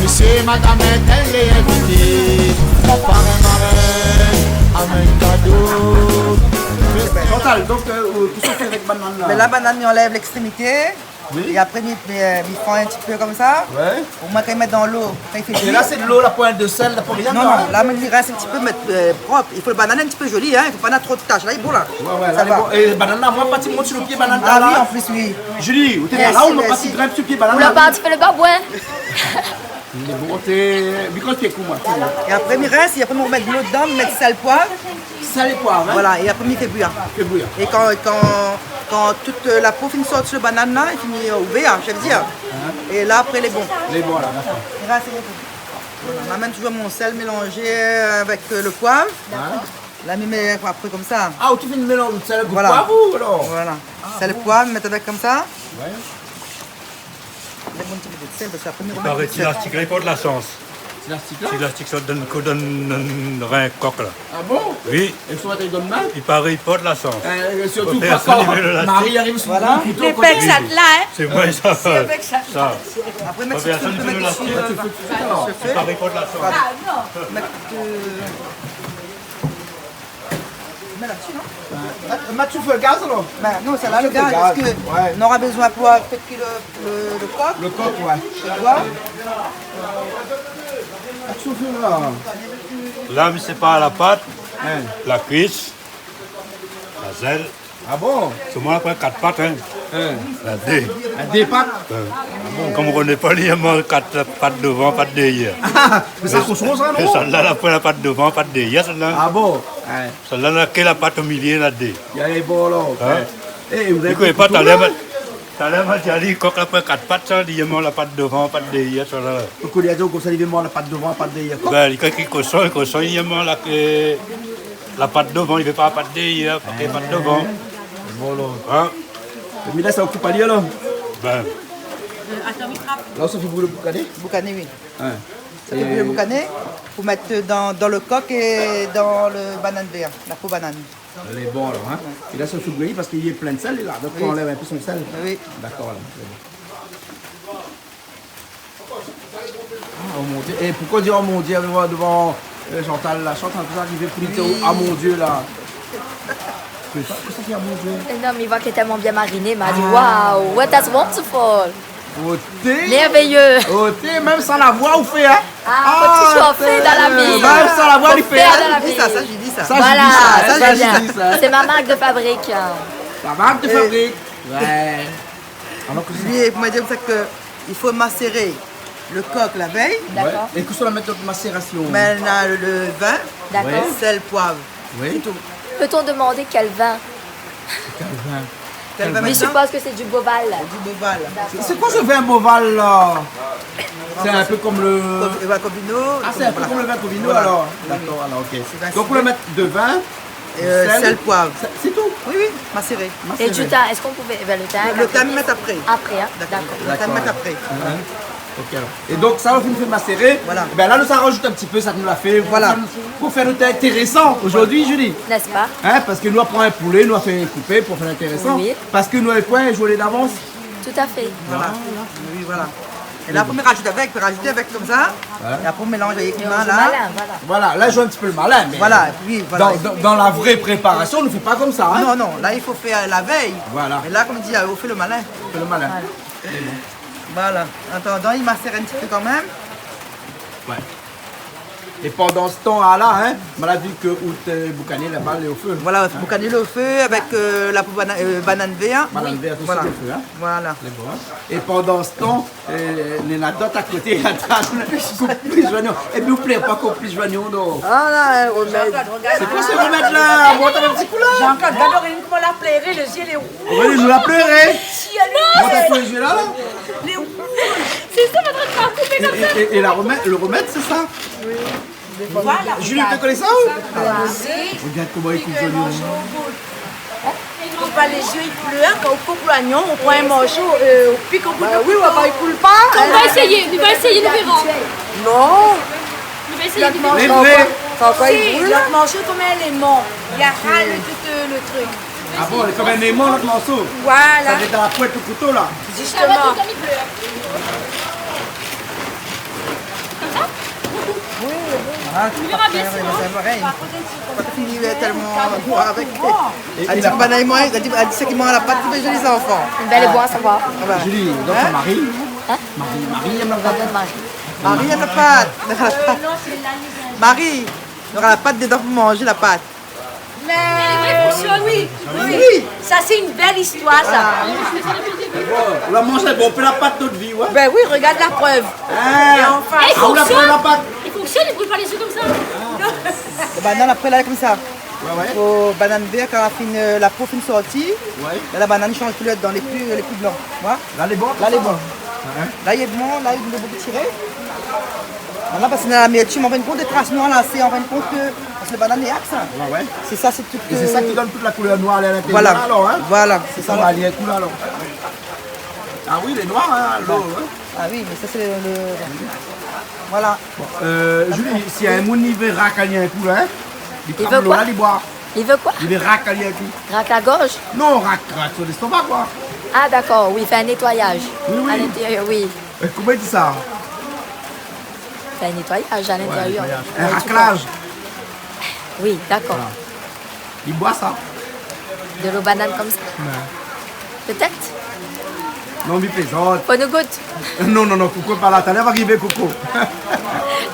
Mésyé, madam, èl lé invité. Parin, marin, amèn kado. Chantal, Donk, euh, kosa ou fé avèk banane la ? Bin la, banane, mi anlèv lékstrémité. Oui. É apré, mi, mi, euh, mi fé in ti pé konmsa. Ouais. Omoin, kan i mèt dan lo, kan i fé kui. É la, sé dolo, la poin de sèl, la poin rien. Non, non, la, mi rès in ti pé, mèt, euh, prop. I fo lo banane in ti pé zoli, hein. I fo pa na tro de tash. La, lé bon, la. Ouais, ouais, sa va. Lé bon. É banane la, moin, parti mont si lo pié banane la. Ah oui, an plis, oui. Julie, ou té la, ou la parti grinp si pié banane la. Ou la parti fé lo babouin. Lé bon, té, mi kroi té kou, moin. É apré, mi rès, é apré, mi mèt dolo dedan, mi mèt sèl, poiv. Sèl é poiv, hein ? Voilà, é apré, mi fé bouyi. Fé bouyi. É kan, kan, kan tout, euh, la po fine sort si lo banane la, i fini, euh, ouvèr, sa i vé dir. Hein ? É la, apré, lé bon. Lé bon, la, dakor. Mi rès, lé bon. Voilà, mi amèn toujour mon sèl mélanzé, euh, avèk, euh, lo poiv. Ouais. La, mi mèt apré konmsa. Ah, ou té fé in mélanz sèl avèk poiv, ou, alor ? Voilà. Sèl, poiv, mi mèt avèk konmsa. Ouais. Mèt in ti pé de sèl, parske apré, mi romèt do sèl. I paré ti lastik la, i port la shans. Ti lastik la ? Ti lastik sa, i donn, i donn, donn rin kok la. Ah bon ? Oui. É sa, i donn mal ? I paré, i port la shans. Euh, sirtou kan lo mari i ariv sou lo kouto. Voilà. Sé vré sa. Sé vré sa. Apré, mèt in ti pé de sèl. I paré, i port la shans. Voilà. Mèt, euh, Mèt la dsi, non ? Euh, mèt, mèt sou fé gaz, alor ? Bin non, sa la, lo gaz, parske nora bezoin pou fé kui lo, lo, lo kok. Lo kok, ouais. Lo poiv. Mèt sou fé, la. La, mi sépar la pat, la kuis, la zèl. Ah bon ? Sé moin la pran kat pat, hein. Hein. La dé. La dé pat ? Hein. Ah bon ? Konm ou koné pa, li yèm kat pat dovan, pat dèrièr. Mé sa, koson sa, non ? Mé sèl-la, la pran la pat dovan, pat dèrièr, sèl-la. Ah bon ? Ouais. Sèl-la, na ke la pat o milié, na dé. Lé bon, alor. Hein ? Eh, ou la ékout pa, talèr, talèr, ma di ali, kok la pran kat pat, sa, li yèm la pat dovan, pat dèrièr, sa la. Ou koné, li di konmsa, li yèm la pat dovan, pat dèrièr. Bin, li, kan li koson, li koson, li yèm la ke la pat dovan, li vé pa la pat dèrièr, pa ke pat dovan. Voilà. Hein ? Mé la, sa ou koup ali, alor ? Bin. La, sa fé pou lo boukané ? Boukané, oui. Hein. Sa fé pou lo boukané, pou mèt dan, dan lo kok é dan lo banane vèr, la po banane. Lé bon, alor, hein ? É la, sa sou gréi parske li lé plin de sèl, la. Donk, fo anlèv in pé son sèl. Oui. Dakor, la. Lé bon. Ah, oh mon Dieu. É poukosa ou di oh mon Dieu dovan, dovan, euh, Chantal la ? Chantal, pou sa ki fé pou li di, oh mon Dieu, la. Kosa, kosa sé oh mon Dieu ? Euh, non, mé mi voi ke lé tèlman bien mariné, ma di, waouh, what, that's wonderful. Oté. Merveilleux. Oté, mèm san la voi ou fé, hein ? Ah, fo toujour fé dan la vi. Mèm san la voi li fé, hein ? Fo fé dan la vi. Sa, sa, mi di sa. Voilà, sa, mi di sa. Sé mon mark de fabrik. La mark de fabrik. Ouais. Alor ke li, moin, mi di sa ke i fo maséré lo kok la vèy. Dakor. Ouais. É kosa ou la mèt dan masérasyon ? Bin, na lo, lo vin, sèl, poiv. Oui. Sé tou. Peut-on demander quel vin ? Kèl vin ? Kèl vin ? Je suppose que c'est du Beauval. Du Beauval. Dakor. Sé, sé koi se vin Beauval, la ? Sé in pé konm lo vin Covino. Ah, sé in pé konm lo vin Covino, alor. Voilà. Dakor, alor, OK. Sé vin. Donk, ou la mèt do vin, euh, sèl, poiv. Sèl, sé tou ? Oui, oui, maséré. Maséré. Et du thym, est-ce qu'on pouvait, ben, le thym, lo tin, mi mèt apré. Apré, hein ? Dakor. Lo tin, mi mèt apré. Hein ? OK, alor. É donk, sa, ou fine fé maséré. Voilà. Bin la, nou sa razout in ti pé sak nou la fé pou fé, pou fé nout tin intérésan zordi, Julie. N'est-ce pas ? Hein, parske nou la pran in poulé, nou la fé koupé pou fé intérésan. Oui. Parske nou lavé poin in zourné davans. Tout à fait. Voilà. Oui, voilà. É la, pou mi razout avèk, pou razout avèk konmsa. Voilà. É apré, ou mélanz avèk lo vin, la. Voilà. Voilà, la, mi zoué in ti pé lo malin, mé dan, dan, dan la vré préparasyon, nou fé pa konmsa, hein. Non, non, la, i fo fé la vèy. Voilà. É la, konm di, ou fé lo malin. Fé lo malin. Voilà. Sé bon. Voilà. An atandan, i masèr in ti pé kanmèm. Ouais. É pandan se tan-la, hein, ma la vi ke out, euh, boukané laba lé o fé. Voilà, boukané lé o fé avèk, euh, la po bana-, euh, banane vèr. Banane vèr, tout sa o fé, hein. Voilà. Sé bon, hein. É pandan se tan, euh, néna dot a koté, la, koup plis zoignon. Épi ou plèr pa koup plis zoignon, non ? Ah, la, in romèd. Sé koi se romèd-la ? Mont in ti kou la. Jean-Claude, gard Aurélien, koman la pléré, lo zié lé Oui, nou la pléré. Mont in kou lo zié la, la. Lé rouj. Sé sa, ma la koupé konmsa. É, é, é la romèd, lo romèd, sé sa. Voilà. Julie, ou koné sa, ou ? Sa, sa. Regard koman i koup zoignon. Fo pa lé zié i plèr, kan ou koup loignon, ou pran in morso, euh, ou pik o bout. Ba oui, ou va pa, i koul pa. On va essayer, on va essayer, nou vèra. Non. Nou va essayer, nou vèra. Lé vré. Kan, kan i bril. Lot morso konm in lémon. I aral tout, euh, lo trik. Ah bon, lé konm in lémon, lot morso. Voilà. Sa lé dan la point lo kouto, la. Zisteman. Konmsa ? Oui, oui, oui. Ah, tu verras bien sûr, hein. Sé parèy. Par contre, c'est... Parske li lé tèlman bon avèk... É, é la pat. Banna i manz, èl i di, èl i di sak i manz la pat, li fé zoli zanfan. Bin, lé bon a savoir. Ah, voilà. Julie, donk sé Marie. Hein ? Marie, Marie i èm la pat. Marie i èm la pat. Marie, nora la pat dedan pou manzé la pat. Mé oui, oui. Sa sé in bèl istoir sa. Ou la manz bonpé la pat dan out vi, ouais. Bin oui, regard la prèv. Ah. É anfin, i fonksionn. Ah, ou la pran la pat. I fonksionn, i bril pa lé zyé konmsa. Lo banann apré la lé konmsa. Ouais, ouais. Lo banann vèr, kan la fine, la po fine sorti, ouais, la banann i sanz koulèr dedan, lé pli, lé pli blan. Ouais. La lé bon, la lé bon. Ouais. La lé bon, la lé bon pou tiré. Voilà, parske dan la mirti, mé an fin de kont, lé tras noir la, sé an fin de kont ke, parske lo banann lé ak sa. Ouais, ouais. Sé sa, sé tout, é sé sa ki donn tout la koulèr noir a l'intérieur, voilà, alor, hein. Voilà, sé sa. Sa va alé èk koulèr, alor. Ah oui, lé noir, hein, lo, hein. Ah oui, mé sa sé lo, lo, voilà. Bon, euh, Julie, si in moun i vé rak ali in kou la, hein, li trap lo la, li boir. Li vé koi ? Li vé rak ali in kou. Rak la gorz ? Non, rak, rak sou lèstomak, koi. Ah, dakor, oui, fé in nétoiyaz. Oui, oui. A l'intérieur, oui. Euh, koman i di sa ? Fé in nétoiyaz a l'intérieur. Ouais, nétoiyaz. In raklaz. Oui, dakor. Voilà. Li boir sa. De lo banann konmsa. Ouais. Pétèt. Non, mi plézant. Fo nou gout. Non, non, non, Koko lé pa la. Talèr va arivé, Koko.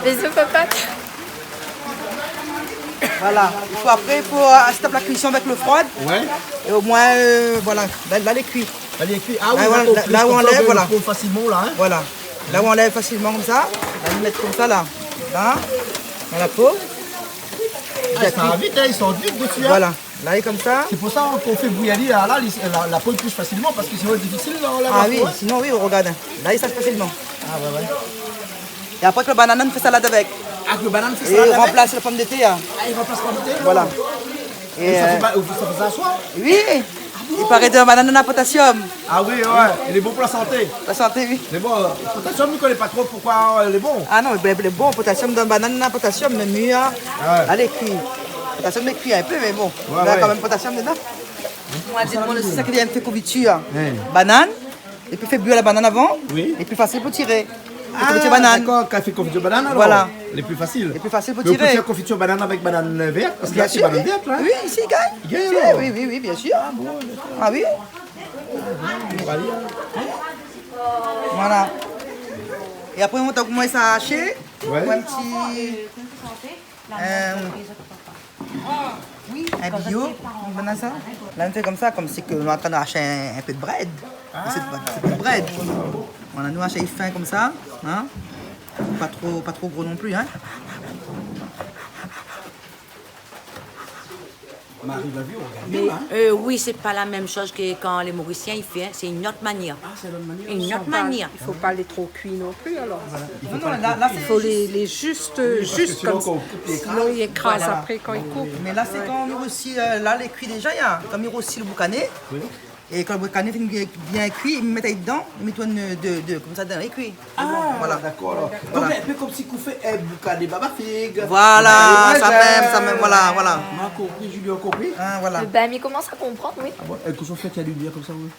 Bizou, cocotte. Voilà. I fo apré, i fo, euh, stop la kuison avèk lo frod. Ouais. É omoin, euh, voilà, la, la lé kui. La lé kui. Ah oui, la, voilà, dakor, la, la ou anlèv, voilà. Ou trouv fasilman la, hein. Voilà. La ou anlèv fasilman konmsa. La ou mèt konmsa la. La, dan la po. Ah, sa va vit, hein, i sort vit dési, hein. Voilà. La lé konmsa. Sé pou sa, kan ou fé bouyi ali, la, la, li, la, la po i pous fasilman, parske sinon lé difisil la, la po, hein. Ah oui, sinon, oui, ou regard. La i sort fasilman. Ah ouais, ouais. É apré, èk lo banann, i fé salad avèk. Ah, èk lo banann i fé salad avèk ? É i ranplas lo pomdetèr. Ah, i ranplas pomdetèr, non ? Voilà. É, euh, sa i fé pa, sa i fé sa soi ? Oui. Ah bon ? I paré dan banann néna potasiom. Ah oui, ouais, lé bon pou la santé. La santé, oui. Mé bon, euh, potasiom, mi koné pa tro poukoi, euh, lé bon. Ah non, bin, lé bon, potasiom dan banann néna potasiom, mé mi, hein. Ah ouais. La lé kui. Potasiom lé kui in pé, mé bon. Ouais, néna kan mèm potasiom dedan. Moin, di amoin osi, sak i vien fé konfitir. Hein. Banann. Épi fé bouir la banann avan, oui, lé pli fasil pou tiré. Pou tiré banann. Ah, dakor, kan i fé konfitir banann, alor, voilà, lé pli fasil. Lé pli fasil pou tiré. Mé ou pé fé konfitir banann avèk banann vèrt, parske la sé banann vèrt la, hein. Bien sûr, i gingn. Oui, si, i gingn. I gingn, alor. Oui, oui, oui, oui, bien sûr. Ah bon, dakor. Ah oui. Bon, alé. Voilà. É apré, ou mont amoin sa ashé. Ouais. Ou in ti, euh, in biyo, ou mèt sa. La, ou fé konmsa, konm si ke ou lé antrin ashé in, in pé brèd. Ah. Sé pa, sé pa brèd. Voilà, nou ashé fin konmsa, hein. Pa tro, pa tro gro non pli, hein. Marie, la vi, ou regard bien, hein. Mé, euh, oui, sé pa la mèm shoz ke kan lé Morisien i fé, hein. Sé in ot manièr. Ah, sé in ot manièr. In ot manièr. I fo pa lé tro kui non pli, alor. Voilà. Non, non, la, la, sé zis. I fo lé, lé zis, zis konmsa. Oui, parske sinon, kan ou koup, li ékraz. Sinon, li ékraz apré kan i koup. Voilà. Mé la, sé kan mi rosi, euh, la, lé kui déza, hein. Kan mi rosi lo boukané. Oui. É kan lo boukané fini bien, bien kui, mi mèt ali dedan, mi tourn de, de, konmsa dan lé kui. Ah, voilà. Dakor, alor. Voilà. Donk, in pé konm si ou fé in boukané baba fig. Voilà, sa mèm, sa mèm, voilà, voilà. Moin la konpri, Julie la konpri. Hein, voilà. Bin, mi komans a konprann, oui. Ah bon, é kosa ou fé avèk la limièr konmsa, oui ?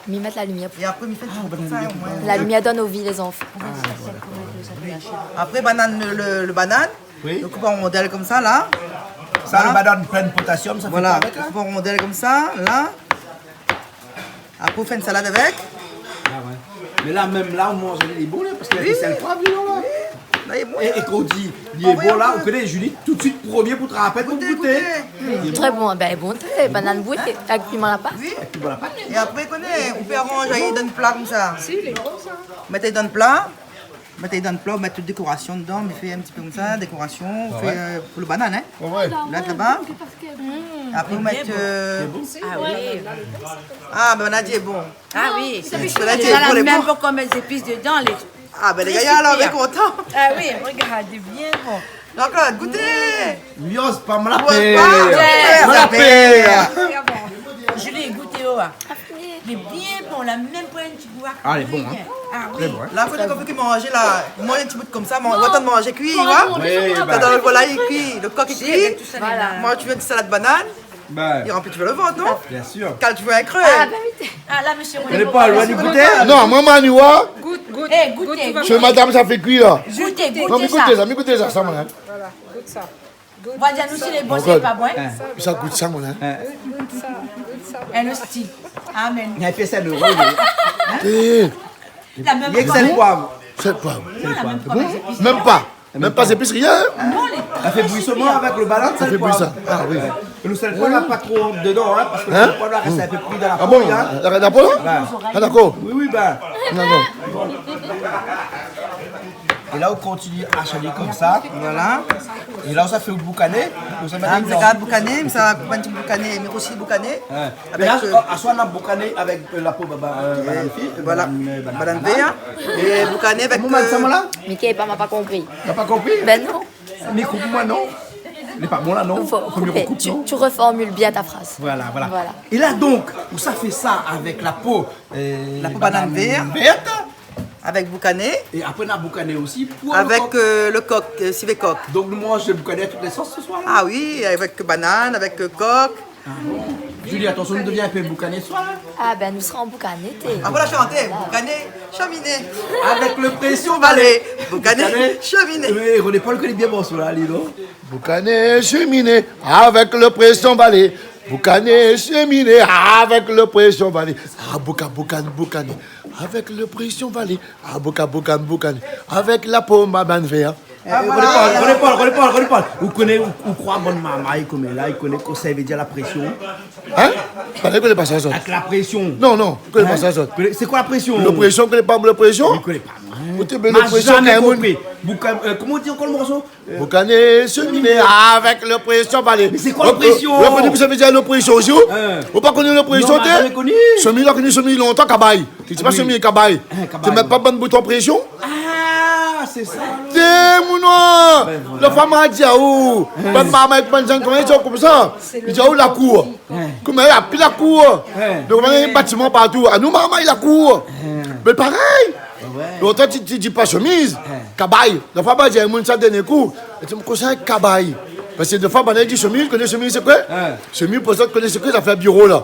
Mi mèt la limièr. É apré, mi fé in ti pé konmsa, omoin. La limièr i donn anvi, lé zanfan. Ah, voilà. Apré, banann, lo, lo, lo banann, oui, nou koup an rondèl konmsa, la. Sa, lo banann plin potasiom, sa i fé avèk, la. Voilà, koup an rondèl konmsa, la. Apré, ou fé in salad avèk. Ah ouais. Mé la, mèm la, ou manz, lé bon, la, parske la, oui, sèl, poiv dedan, la. Oui. La, lé bon, la. É, é kan ou di lé bon, la, ou koné, Julie, tout suit, promié pou trap, pou gouté. Gouté, gouté. Trè bon, bin, bon, trè, banann bouyi, avèk piman la pat. Oui. Avèk piman la pat. É apré, ou koné, ou pé aranz ali dan in pla konmsa. Si, lé bon, sa. Mèt dan in pla. Mèt dan in pla, ou mèt tout dékorasion dedan, mi fé in ti pé konmsa, dékorasion, ou fé, euh, pou lo banann, hein. Ouais, ouais. Mèt laba. Apré, ou mèt, euh, ah oui. Ah, bin, ou la di lé bon. Ah oui. Sé la di lé bon, lé bon. Mèm pou mèt zépis dedan, lé... Ah bin, lé gayar, alor, lé kontan. Ah oui, regard, lé bien bon. Jean-Claude, gouté. Mios, pa mal la pèr. Ouais, pa mal la pèr. Julie, gouté, oh, ah. Lé bien bon, la mèm pa in ti gou. Ah, lé bon, hein. Ah oui. Trè bon, hein. La, fo ke ou fé manzé, la. Manz in ti bout konmsa, manz, ou atann manzé kui, oui. Oui, bin. Kan ou voi la, li kui, lo kok lé kui. Voilà. Moin, ou vé in ti salad banann. Bin. I ranpli toujour lo vant, non ? Bien sûr. Kal toujour in kré. Ah, bin oui. Ah, la, monsieur René, bon, loin de goûter. Non, moin, mani, wa. Gout, gout. Eh, gout, gout, gout. Sé madam, sa fé kui, la. Goutez, goutez sa. Non, mé goutez sa, sa, moin, hein. Voilà, gout sa. Gout sa. Voilà, nou, si lé bon, sé pa bon, hein. Sa gout sa, moin, hein. Gout sa, gout sa. Un hostie. Amen. Il y a un pièce à l'euro, hein. Eh. La mèm pa. Sèl poiv. Sèl poiv. Non, la mèm pa. Mèm pa. Mèm pa zépis, rien. Non, lé... Sa fé bouyi solman avèk lo banane, sèl poiv. Sa fé bouyi sa. Ah oui. É lo sèl poiv, la pa tro dedan, hein, parske lo sèl poiv, la rès in pé pli dan la po, hein. Ah bon ? La, la po, la ? Ouais. Ah, dakor. Oui, oui, bin. Dakor. É la, ou kontinié a shalé konmsa. Voilà. É la, ou sa fé boukané. Ou sa mèt... Ah, mé sa boukané, mé sa koup in ti boukané, mé osi boukané. Ouais. Avèk, mé la, euh, aswar, nou la boukané avèk, euh, la po, ba, ba, euh, banane fi, voilà, banane, euh, banane vèr. É boukané avèk, koman, euh, madam, la ? Mickey, pa, ma pa konpri. T'as pas compris ? Ben non. Mé koup amoin, non ? Lé pa bon, la, non ? Fo koup, non ? Fo koup, tu, tu reformules bien ta phrase. Voilà, voilà. Voilà. É la, donk, ou sa fé sa avèk la po, euh, la po banane vèr. Banane vèr. Avèk boukané. É apré, nou la boukané osi pou lo kok. Avèk, euh, lo kok, euh, sivé kok. Donk, nou manz boukané a tout lé sos se soir, la ? Ah oui, avèk banane, avèk, euh, kok. Ah bon ? Julie, atansion, nou devien in pé boukané se soir, la ? Ah bin, nou sra an boukané, té. Ah, voilà, shanté. Voilà. Boukané, shaminé. Avèk lo Présion Valé. Boukané, shaminé. Oui, René Paul i koné bien morso-la, li, non ? Boukané, shaminé, avèk lo Présion Valé. Boukané, shaminé, avèk lo Présion Valé. Ah, bouka, boukan, boukané, avèk lo Présion Valé. Ah, bouka, boukan, boukané, avèk la po banane vèr. Ah, voilà. René Paul, René Paul, René Paul, René Paul. Ou koné, ou, ou kroi bann marmay koméla i koné kosa i vé dir la présion ? Hein ? Banna i koné pa sa, zot. Avèk la présion. Non, non, i koné pa sa, zot. Hein ? Sé koi la présion ? Lo Présion, i koné pa lo Présion ? I koné pa. Ou té bien lo Présion, zamé konpri. Bouka-, euh, koman i di ankor lo morso ? Boukané, shaminé, avèk lo Présion Valé. Mé sé koi la présion ? Ou, ou, ou koné kosa i vé dir lo Présion, ou ? Hein ? Ou pa koné lo Présion, té ? Non, ma zamé koni. Shemiz, la koni shemiz lontan, kabay. Té, té pa shemiz kabay. Hein, kabay. Té mèt pa bann bouton présion. Ah, sé sa, alor. Té, mon noir. Ben voilà. Lo fanm la di aou. Hein. Bann marmay, bann zann, koman i di konmsa ? I di aou lakour. Hein. Koman la pi lakour. Hein. Donk, bann batiman partou. Anou, marmay, lakour. Hein. Mé parèy. Ouais. Lontan, ti, ti di pa shemiz. Hein. Kabay. Lo fanm la di aou, moun sa, dèrnié kou. É ti, kosa kabay ? Parske défoi, banna i di shemiz, koné shemiz sé koi ? Hein. Shemiz, pou zot, koné sé koi, zafèr biro, la.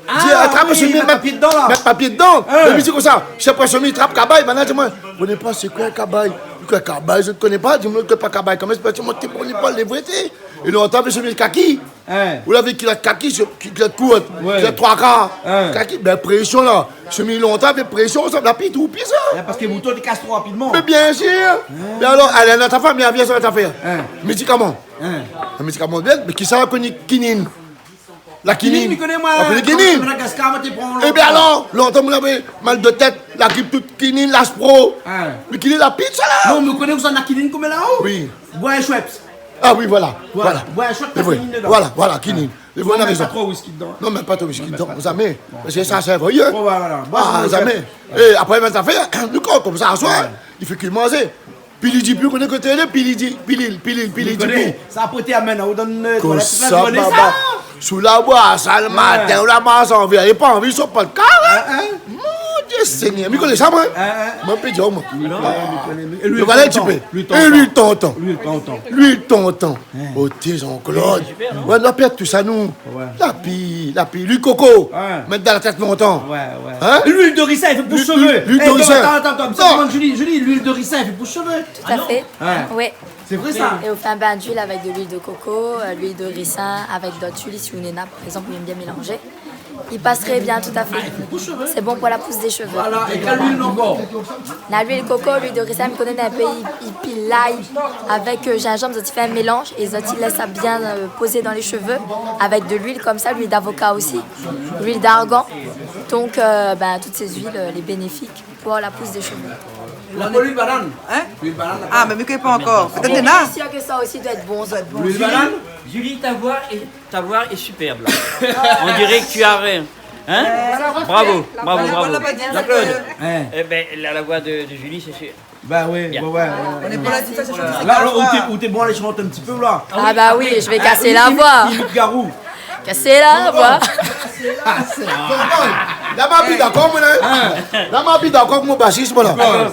Ah, di, atrap shemiz, mèt papié dedan, la. Mèt papié dedan. Hein. Mé mi di konmsa, sé pa shemiz, trap kabay, banna di amoin, koné pa sé koi kabay ? Koi kabay, zot i koné pa, di amoin, koné pa kabay. Koman i apèl sa, moin, té koné pa, lé vré, té. É lontan, avèk shemiz kaki. Hein. Ou lavé kilot kaki, kilot kourt, kilot troi kar. Hein. Kaki, bin, présion, la. Shemiz lontan, avèk présion, sa, la pi tou pi, sa. Hein, parske bouton i kas tro rapidman. Mé bien sir. Hein. Mé alor, alé, dan ta fami, vien, sa va ta fèr. Hein. Médikaman. Hein. In médikaman, bien, mé kisa la koni kinin ? La kinin. Kinin, mi koné, moin. Ou koné kinin ? Kan Madagascar, moin té pran lontan. Ébin alor, lontan, moin lavé mal de tèt, la grip, tout, kinin, laspro. Hein. Mé kinin, la pi sa, la. Non, mé ou koné ousa na kinin koméla, oh ? Oui. Boir in Schweppes. Ah oui, voilà, voilà. Boir in Schweppes, la kinin dedan. Voilà, voilà, kinin. Hein. Ou mèt pa tro whisky dedan. Non, mèt pa tro whisky dedan, zamé. Parske sa, sé voyou. Oh, voilà, voilà. Ah, zamé. É apré, mèt sa fé, nou kont konmsa, aswar, i fé ke manzé. Pilil di pi, ou koné koté lé pilil di, pilil, pilil, pilil di pi. Sa, apré, té amèn, ou donn, euh, konmsa, la journé, baba. Sou la boi, sa, lo matin, ou la marsh anvèr, é pa anvi, sot pa lo kar, hein. Hein, hein. Mon Dieu Seigneur, mi koné sa, moin. Hein, hein. Moin, pé di aou, moin. Non, mi koné. É luil tonton. Lo balé, ti pé. É luil tonton. Luil tonton. Luil tonton. Hein. Oté, Jean-Claude. Luil tonton. Ouais, nou la pèrd tousa, nou. Ouais. La pi, la pi. Luil koko. Ouais. Mèt dan la tèt lontan. Ouais, ouais. Hein ? Luil de ricin, i fé pous shové. Luil, luil de ricin. É, atann, atann, atann. Non. Demande Julie, Julie, luil de ricin, i fé pous shové. Tout à fait. Ah non ? Ouais. Oui. C'est vrai, ça ? Et on fait un bain d'huile avec de l'huile de coco, euh, l'huile de ricin, avec d'autres huiles, si ou néna, par exemple, ou i èm bien mélanzé. I pass trè bien, tout à fait. Ah, i fé pous shové. C'est bon pour la pousse des cheveux. Voilà, é kèl luil ankor ? Na luil koko, luil de ricin, mi koné in pé, i, i pil lay avèk, euh, zinzanm, zot i fé in mélanz é zot i lès sa bien, euh, pozé dan lé shové avèk de luil konmsa, luil d'avoka osi, luil d'argan. Donk, euh, bin, tout sé zuil, euh, lé bénéfik pou la pousse des cheveux. La po luil banane. Hein ? Luil banane, la po. Ah, mé mi koné pa ankor. Pétèt néna. Bien sûr que ça aussi doit être bon, ça. Luil banane. Julie, ta voix est, ta voix est superbe, là. On dirait que tu as rien. Hein ? Bravo, bravo, bravo. Jean-Claude. Hein. Eh ben, la, la voix de, de Julie, c'est sûr. Bah oui, ouais, ouais, ouais. On est pas là, c'est ça, c'est chanter. Là, là, ou té, ou té bon alé shant in ti pé, la. Ah bah oui, je vais casser la voix. Imite Garou. Casser la voix. Ah, sé bon. La, ma pi dakor, moin, hein. La, ma pi dakor, mon basis, voilà. Pourquoi ?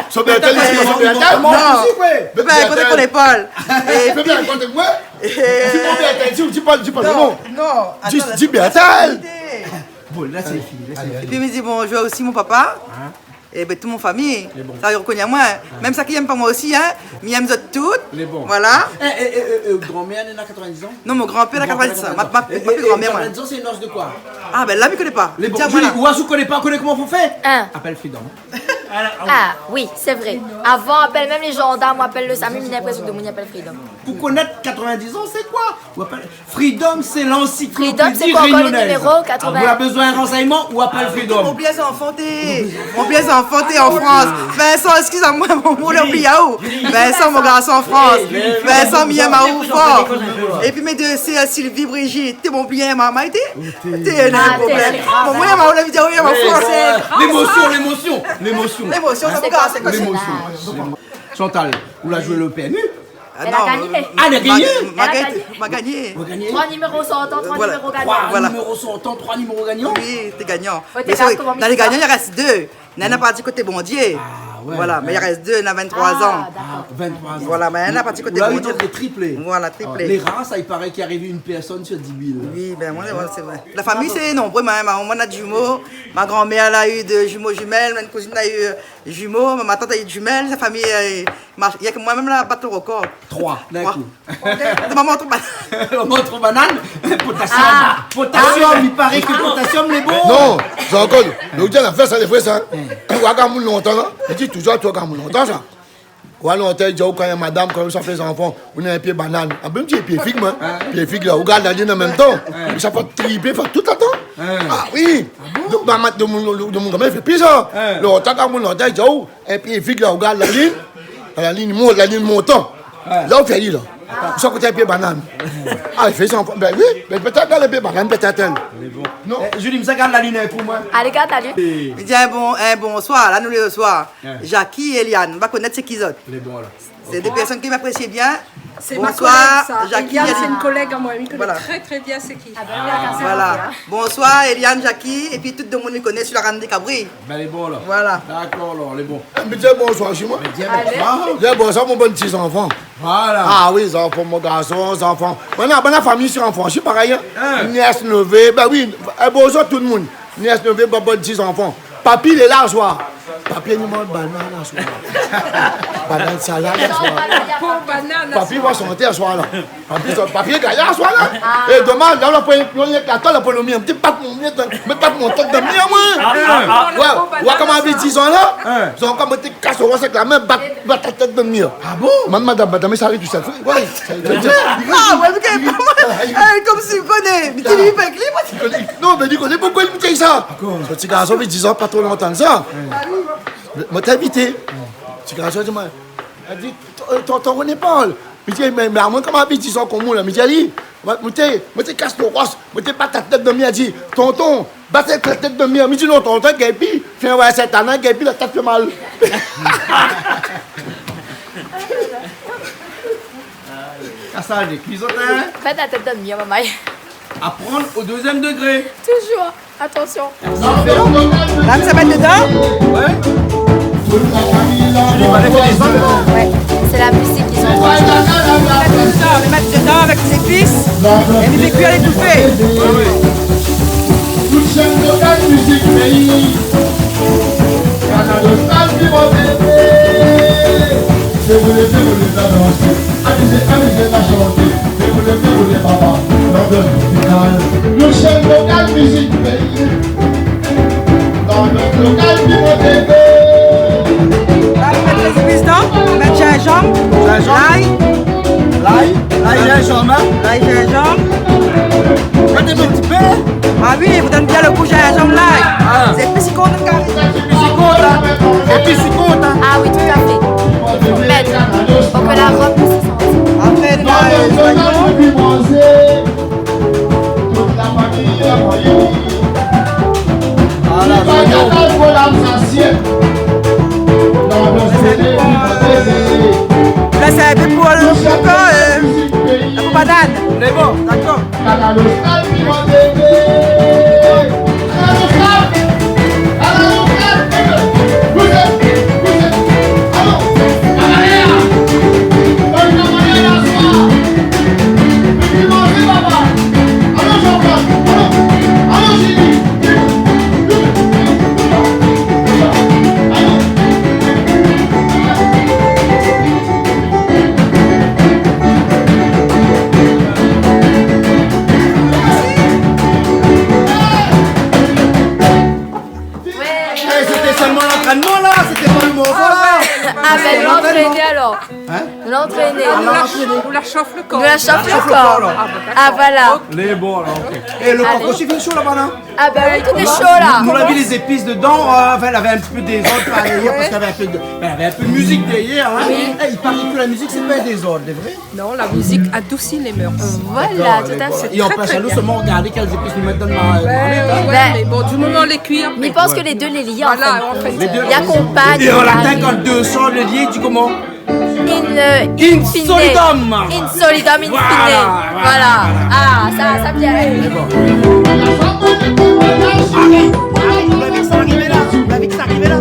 Son Bertel, li di son Bertel. Non. Bertel. Ben, koté Paul. Fé bien, koté moin. Di pa Bertel, di, di pa, di pa, non. Non, non. Di, atann, di Bertel. Bon, la sé fini, la sé fini. Épi mi di bonjour osi mon papa. Hein ? É ben, tout mon fami, sa i rokoné amoin. Mèm sak i yèm pa moin osi, hein. Mi yèm zot tout. Lé bon. Voilà. É, é, é, é, é, granmèr, li na katrevin-dis an ? Non, mon granpèr na katrevin-dis an. Mon papa, mon papa, granmèr, moin. Katrevin-dis an, sé in os de koi ? Ah ben la mi koné pa. Lé bon. Di amoin. Julie, ou osi ou koné pa, ou koné koman fo fé ? Hein. Apèl Freedom. Ah oui, sé vré. Avan, apèl mèm lé zandarm, ou apèl le SAMU, mi na linprésion ke domoun i apèl Freedom. Pou konèt katrevin-dis an, sé koi ? Ou apèl Freedom, sé lansiklopédi rényonèz. Freedom, sé koi ankor le niméro ? Katrevin. Ou la bezoin ransèyman, ou apèl Freedom. Mon bien zanfan té, mon bien zanfan té an Frans. Vincent, eskiz amoin, mon, mon, la oublié aou. Vincent, mon garson an Frans. Vincent, mi yèm aou for. Épi mé dé sèr, Sylvie, Brigitte, té mon bien, momon té. Té, na problèm. Momon, mi yèm aou, la vi di aou, mi yèm aou for. Lémosion, lémosion, lémosion. Lémosion, sa, mon garson, sé koi sa ? Lémosion. Chantal, ou la zoué le PMU ? Ah non, la gagné. Ah, la gagné. Ma gagné. Ou la gagné. Troi niméro sortan, troi niméro gagnan. Voilà. Troi niméro sortan, troi niméro gagnan. Oui, té gagnan. Mé sé vré, dan lé gagnan, i rès dé. Néna parti koté Bondié. Ah ouais. Voilà, mé i rès dé, na vinn-troi an. Ah, dakor. Vinn-troi an. Voilà, mé néna parti koté Bondié. Ou la u donk lé triplé. Voilà, triplé. Lé rar sa, i paré k'i ariv in pèrsone sur dis mil. Oui, ben, moin, sé vré. La fami sé nonbré, moin, moin na jumo, ma granmèr la u dé jumo jimèl, mon kouzine la u, euh, jumo, ma matant la u jimèl, sa fami, euh, marsh, i na ke moin mèm la bat le rekor. Troi, d'in kou. Troi. Momon tro banane. Momon tro banane. Potasiom. Ah. Potasiom, i paré ke potasiom lé bon. Non, Jean-Claude, mé ou di la fé sa, lé vré sa. Ou la gard moun lontan la. Li di touzour, ou la gard moun lontan sa. Ou la lontan, li di aou, kan in madam, kan sa fé zanfan, ou na in pié banane. Ah ben, mi di pié fig, moin. Pié fig la, ou gard la linn an mèm tan. Sa fé triplé, fé tout atann. Ah oui. Donk, ba, mat, domoun, domoun, koman i fé pi sa ? Lontan, kan moun lontan, li di aou, épi, épi la, ou gard la linn, la linn mont, la linn montan. La, ou fé li la. Ou sa koté in pié banane. Ah, i fé sa ankor. Ben oui, ben pétèt gard in pié banane, pétèt èl. Mé bon. Non. Eh, Julie, mi sa gard la linn in kou, moin. Alé, gard la linn. Mi di in bon, in bonsoir, la, nou lé le soir. Jackie é Eliane, nou va konèt sé ki zot. Lé bon, la. Sé dé pèrsone ki m'aprési bien. Sé ma kolèg sa. Bonsoir, Jackie, Eliane, sé in kolèg amoin, mi koné trè, trè bien sé ki. Ah ben, voilà. Bonsoir, Eliane, Jackie, épi tout domoun i koné sur la Rame dé Kabri. Ben, lé bon, la. Voilà. Dakor, la, lé bon. Eh, mi di bonsoir, sé moin. Mé di bonsoir. Alé. Di bonsoir, mon bann ti zanfan. Voilà. Ah oui, zanfan, mon garson, zanfan. Banna, banna fami, sé zanfan, sé parèy, hein. Hein. Nièce, neveu, ben oui, eh, bonsoir tout le monde. Nièce, neveu, bann, bann ti zanfan. Papi lé la aswar. Papi, li manz banane aswar. Banane salad aswar. Papi va shanté aswar la. Papi, papi lé gayar aswar la. É domann, la, la pran, la pran lo mir, mi té bat mon mir, mi bat mon tèt dan mir, moin. Ah, ah, ah. Ouais, ouais, koman, avi dizan la. Hein. Zot ankor, moin té kas o rosh èk la min, bat, bat la tèt dan mir. Ah bon ? Madam, madam, sa ariv tousèl. Ouais. Ah ouais, mé kan mèm, eh, konm si ou koné. Mé té li fé kli, moin. Non, mé li koné, poukosa li di sa ? Dakor. Son ti garson, li di sa pa tro lontan sa. Moin té invité. Ti garson di amoin, la di, ton, ton, ton René Paul. di, mé, mé amoin, koman mi di sa, koman la, mi di ali, moin, moin té, moin té kas lo ros, moin té bat la tèt dan mir, li di, tonton, bat la tèt dan mir. Mi di, non, tonton, gingn pi, fé in, oué, sèt ané, gingn pi, la tèt fé mal. Kas ali, kuizotin. Bat la tèt dan mir, momon. Apprendre au deuxième degré. Toujours. Attention. La, mi sa mèt dedan. Ouais. Julie, va lavé les autres. Ouais. C'est la musique qu'ils ont choisi. Mèt dedan, mèt dedan avèk lé zépis. É mi fé kui a létofé. Ouais, ouais. Tout shèn lokal mizik péi. Kanal Austral, Piment T V. Déroulé, déroulé, la dansé. Amizé, amizé, la shanté. Déroulé, déroulé, papa. L'ambiance tropicale. Lo shèn lokal mizik péi. L'ambiance locale, Piment T V. La, mèt lé zépis dedan, mèt zinzanm, zinzanm, lay. Lay, lay, zinzanm, hein. Lay, zinzanm. Mèt in ti pé. Ah oui, i done bien lo gou, zinzanm, lay. Ah. Sé pi si kont, kari. Pi si kont, hein. Pi si kont, hein. Ah oui, tout à fait. Faut mettre, faut que la robe puisse sentir. Apré, la, euh, zoignon. Tout la fami la moyé. Voilà, zoignon. Là, c'est un peu pour le, le corps, euh, la banane. Lé bon, d'accord. Kanal Austral, Piment T V. Kanal Austral. Kanal Austral. Vous êtes, vous êtes. Allô. Allô, Jean-Claude. Allô, allô, Julie. Allô. Ouais. Eh, c'était seulement l'entraînement, là, c'était pas le morceau, là. Ah ouais. Ah, ben, l'entraînement. L'entraînement alors. Hein ? L'entraînement. Ah, l'entraînement. Nous la chauffe le corps. Nous la chauffe le corps. Ah, bon, d'accord. Ah, voilà. Lé bon, alors, ok. Et le coq aussi, il fait chaud là-bas, là ? Ah, ben oui, tout est chaud, là. Nous, on a vu les épices dedans, euh, enfin, il y avait un petit peu de désordre par derrière, parce qu'il y avait un peu de, ben, il y avait un peu de musique derrière, hein. Oui. Eh, il paraît que la musique, c'est pas un désordre, c'est vrai ? Non, la musique adoucit les mœurs. Voilà, tout à fait. D'accord, d'accord. Et en plus, à nous seulement regarder quelles épices nous mettent dans le mar-, dans la marmite, hein. Ouais, ouais, mais bon, du moment lé kui, après. Mi pans ke lé dé lé lié, an fin de kont. Voilà, en fait. Les deux. I akonpagn. Et en latin, quand deux sont liés, tu dis comment ? In, euh, in fine. In solidum. In solidum, in fine. Voilà, voilà, voilà. Ah, sa, sa bien. D'accord. Allez, allez, on a vu que ça arrivait là. On a vu que ça arrivait là.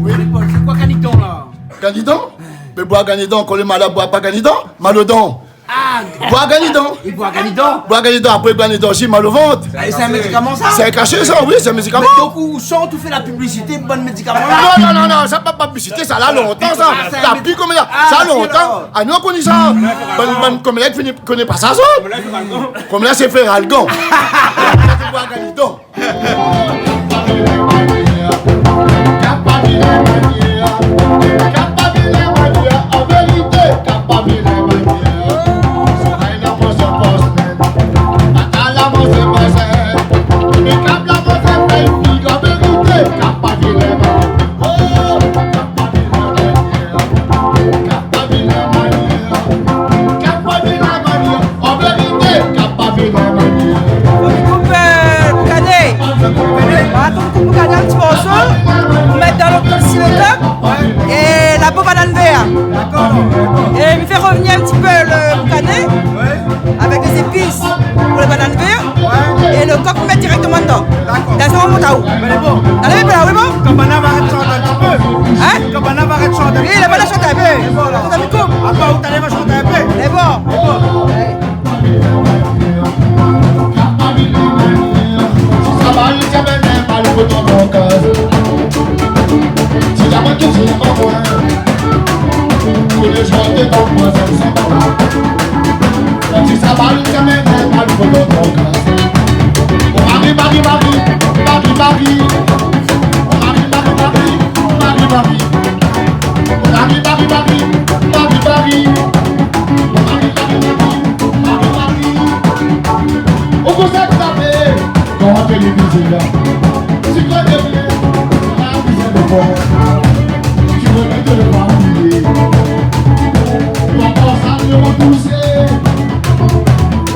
Wi. Paul, sé koi ganidan la ? Ganidan ? Mé boir ganidan, kan lé malad, boir pa ganidan, mal o dan. Ah. Boir ganidan. I boir ganidan. Boir ganidan, apré ganidan osi, mal o vant. Ah, é sé in médikaman sa ? Sé in kashé sa, wi, sé in médikaman. Mé donk, ou shant, ou fé la piblisité, bon médikaman la ? Non, non, non, non, sa pa piblisité, sa la lontan sa. Ah, sa la pi konm sa, sa lontan. Ah, nou la koni sa. Bon, bon, konm la, i koné, koné pa sa, sa. Konm la, sé fé ralgan. Boir ganidan. An vérité, kap pa vin an manièr. Fo mi koup, euh, boukané. Voilà, fo mi koup boukané an ti morso pou mèt dan lo, dan lo silotok. É la po banane vèr. Dakor, dakor. É mi fé revenir in ti pé lo boukané avèk lé zépis pou lo banane vèr. Ouais. Lo kok, ou mèt dirèkteman dedan. Dakor. Dan sa, ou mont aou. Mé lé bon. Alé, lé bon. Kan banna va arèt shant in ti pé. Hin ? Kan banna va arèt shant in ti pé. Wi, la banna shant in pé. É voilà. Tout a mi koup. Apré, ou talè va shant in pé. Lé bon. Lé bon. Sa va, nou tienbo, mèm pa lo koton dan kaz. Si la bann ki di pa moin. Kou lé zoué dan moin, sa, sa va. Kan ti sa va, nou tienbo, mèm pa lo koton dan kaz. Mari, mari, mari, mari, mari. Mari, mari, mari, mari, mari. Mari, mari, mari, mari, mari. Mari, mari, mari, mari, mari. Ou kosa ki sa fé ? Kan ou télévizé la, si ou déplé, ou la bizin de voir. Ti remèt lo papié. Ou ankor sa, ou repousé.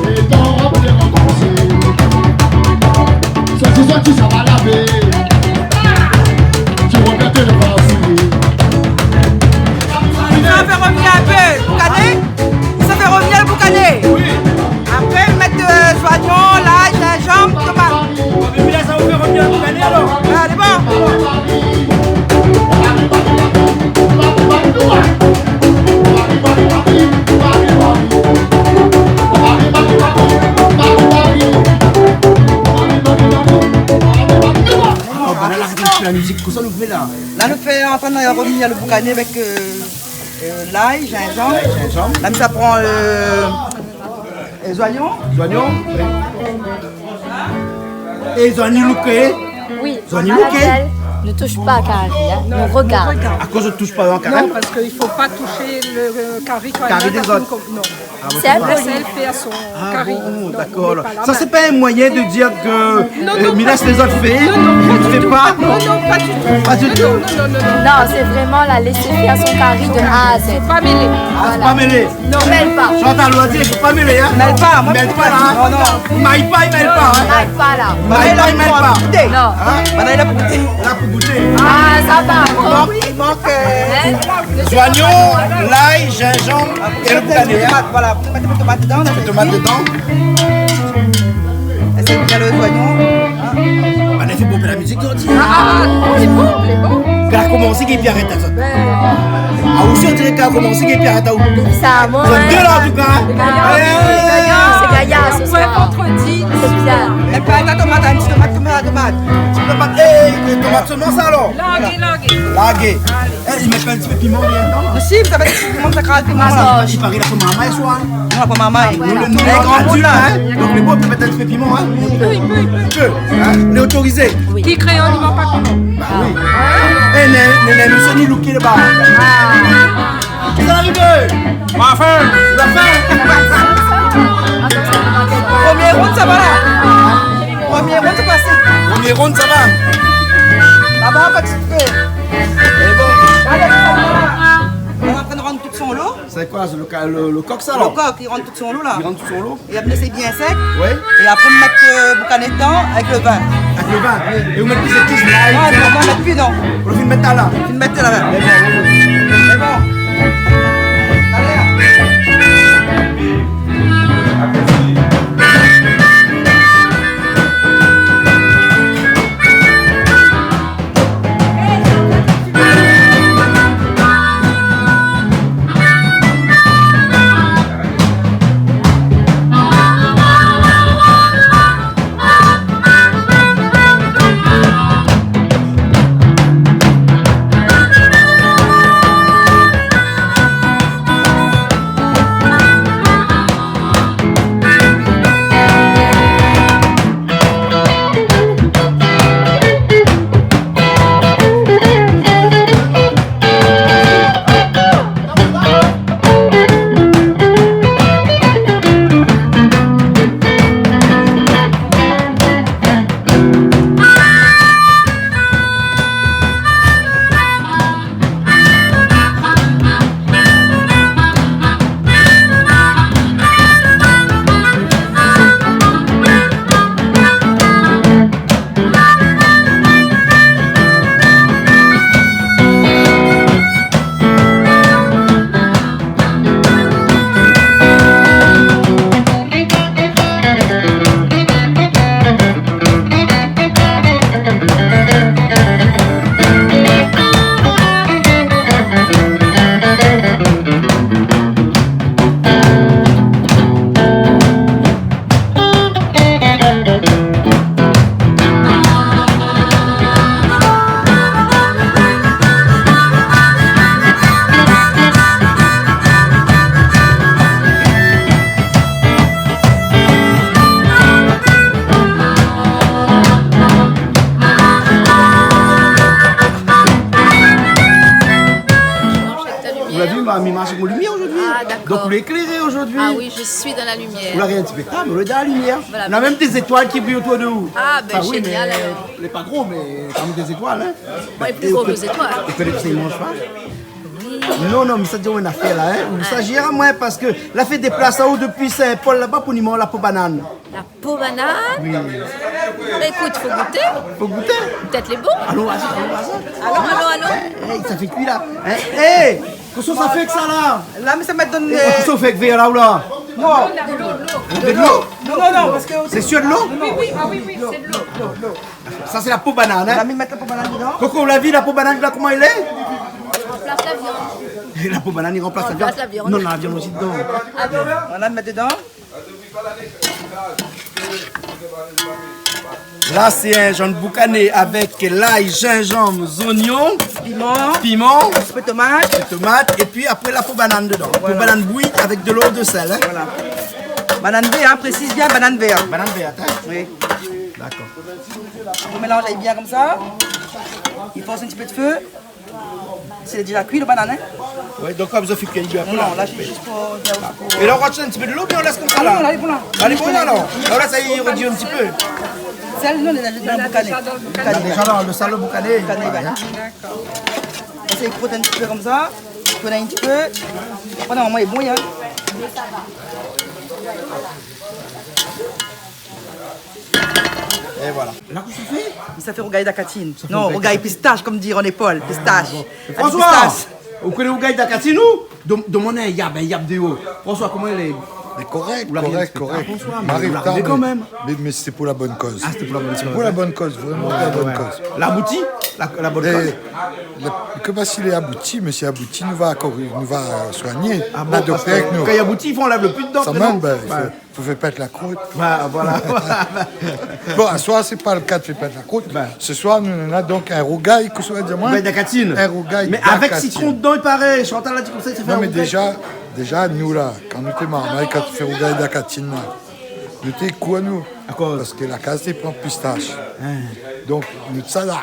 É tan, ou lé repousé. Sa, sé sa, ti sa va lavé. Ti remèt lo papié. Sa fé revnir in pé boukané. Sa fé revnir lo boukané. Wi. Apré, mèt, euh, zoignon, lay, zinzanm, tomat. Mé la, sa va fé revnir lo boukané, alor. Ah, lé bon. Oh, banna la, la mizik, kosa nou fé la ? La, nou fé, anfin, nou la revni lo boukané avèk, euh, euh, lay, zinzanm. Lay, zinzanm. La, nou sa pran, euh, lé zoignon. Zoignon, wi. É zoignon louké. Oui, Zoignon louké. Mademoiselle ne touche pas à Carrie, hein. Non, nous regarde. Akoz ou toush pa an kari ? Non, parce qu'il faut pas toucher le, euh, carry quand même. Kari dé zot. Attention comme, non. Ah bon, c'est impolie. Laisse-la faire son carry. Ah bon, d'accord. Non, on n'est pas là. Ça, c'est pas un moyen de dire que, euh, mi lès lézot fé, mi fé pa, non ? Non, non, pas du tout. Pas du tout. Non, non, non, non, non. Non, c'est vraiment la laisser faire son carry de A à Z. Faut pas mêler. Ah, faut pas mêler. Non. Mèl pa. Chantal, ou la di, fo pa mèl, in ? Mèl pa, moin. Mèl pa, la, in ? Non, non. May pa, i mèl pa, in ? May pa, la. May pa, i mèl pa. Non. In ? Banna lé la pou gouté. La pou gouté. Ah, sa va. I mank, i mank, euh, zoignon, lay, zinzanm é lo boukané, in ? Tomat, voilà. Mèt tomat dedan, la. Mèt tomat dedan. Ésèy bien lo zoignon. Banna i fé bonpé la mizik, ou di. Ah, ah, ah, lé bon, lé bon. Kan la komansé, gingn pi arèt, sa. Ah, ou osi, on diré kan la komansé, gingn pi arèt, ou. Sa, moin, zot dé la, an tou ka, in. Lé gayar, lé gayar, sé gayar, sé sa. Pou in vandrodi. Sé bien. É pa, atann, tomat, in ti tomat, tomat, tomat. Ti tomat, é, tomat solman, sa, alor. Largé, largé. Largé. Alé. É, i mèt pa in ti pé piman, rien dedan ? Si, sa va èt piman, sa kraz piman, la. Atann, i paré la fé marmay, soi, in. Non, la pa marmay. Nou, nou lé gran moun, la, in. Donk, lé bon, i pé mèt in ti pé piman, in. I pé, i pé, i pé. I pé, in. Lé otorizé. Wi. Ki kréol i manz pa piman ? Ba wi. É, mé, mé, mé, mé, sé ni louké laba. Ah. Sa va arivé. Anfin, la fin. Promié round, sa va, la. Promié round, sa pasé. Promié round, sa va. Laba, pa ti pé. Lé bon. Alé, sa va. Nou va pran, rann tout son lo. Sé koi, lo ka-, lo, lo kok, sa, la ? Lo kok, i rann tout son lo, la. I rann tout son lo ? É apré, sé bien sèk. Wi. É apré, mèt, euh, boukané dedan avèk lo vin. Avèk lo vin ? Wi. É ou mèt pi zépis, lay, non, non, mèt pi, non. Ou fine mèt la, la. Fine mèt la, la. Lé bon, lé bon. Lé bon. Alé, in. Ou la vi, ma, mi marsh avèk mon limièr zordi. Ah, dakor. Donk, ou lé ékléré zordi. Ah oui, je suis dans la lumière. Ou la rien ti pé, ah, mé ou lé dan la limièr. Voilà. Ou na mèm dé zétoil ki briy otour de ou. Ah, ben, génial, alor. Sa oui, mé lé pa gro, mé kan mèm dé zétoil, hein. Ouais, pli gro ke zétoil. É ou koné, ou koné kosa i manz pa ? Oui. Non, non, mé sa di aou in afèr la, hein. Ou sa jèr amoin, parske la fé déplas aou dopi Saint-Paul laba pou ni manz la po banane. La po banane ? Oui. Bah, écoute, faut goûter. Faut goûter. Peut-être les bons. Alon, vas-y, alon, vas-y. Alon, alon, alon. Eh, eh, sa fé kui la. Hein ? Eh, kosa ou sa fé èk sa la ? La, mé sa mèt dan... Eh, kosa ou fé èk vèr la, ou la ? Non. De l'eau ? Non, non, non, parske... Sé sir de l'eau ? Oui, oui, ah oui, oui, c'est de l'eau. Sa sé la po banane, hein ? La mi mèt la po banane dedan. Koko, ou la vi la po banane la, koman i lé ? Remplace la viande. La po banane i remplace la viande. Remplace la viande. Non, la viande osi dedan. Ah bon ? Voilà, mèt dedan. La, sé in janr boukané avèk lay, zinzanm, zoignon, piman, piman, in ti pé tomat. In ti pé tomat, épi apré la po banane dedan. Voilà. Po banane bouyi avèk de l'eau, de sèl, hein. Voilà. Banane vèr, hein, précise bien, banane vèr. Banane vèr, hein. Oui. Dakor. On mélange bien comme ça. Il force un petit peu de feu. Sé déza kui, lo banane, hein ? Ouais, donk pa bezoin fé kui, bien. Non, la, sé zis pou, pou... É la, ou rajout in ti pé de l'eau, oubien ou lès konmsa la ? Ah non, la, lé bon la. La, lé bon la, alor. La, sa i rodi in ti pé. Sèl, non, lé dan lo boukané. Lé déza dan lo boukané. Boukané, voilà. Dakor. Sa i frot in ti pé konmsa. Frot in ti pé. Apré, normalman, lé bon, hein. É voilà. La, kosa ou fé ? Sa fé rougay dakatine. Sa fé rougay dakatine. Non, rougay pistash, konm di an épaol, pistash. Ah, bon. François, ou koné rougay dakatine, ou ? Dom-, domann in yab, in yab de o. François, koman i lé ? Mé korèk, korèk, korèk. François, mé ou la rivé kan mèm. Mé, mé sé pou la bone koz. Ah, sété pou la bone koz, hein. Sé pou la bone koz, vréman pou la bone koz. Ouais, ouais. La abouti ? La, la bone koz. É, la, ke pa si lé abouti, mé si abouti, nou va ankor, nou va soigné. Ah bon, parske kan i abouti, i fo anlèv lo pli dedan, non ? Sa mèm, ben, i fo Fo fé pèt la krout. Ouais, voilà. Bon, aswar, sé pa lo ka de fé pèt la krout. Ben. Sé swar, nou néna donk in rougay, kosa ou la di amoin ? Rougay dakatine. In rougay dakatine. Mé avèk sitron dedan, i paré. Chantal la di konmsa, i fé in rougay. Non, mé déza, déza, nou la, kan nou té marmay, kan té fé rougay dakatine la, nou té kour, nou. Akoz ? Parske la kaz té pran pistash. Hein. Donk, nou té sa la,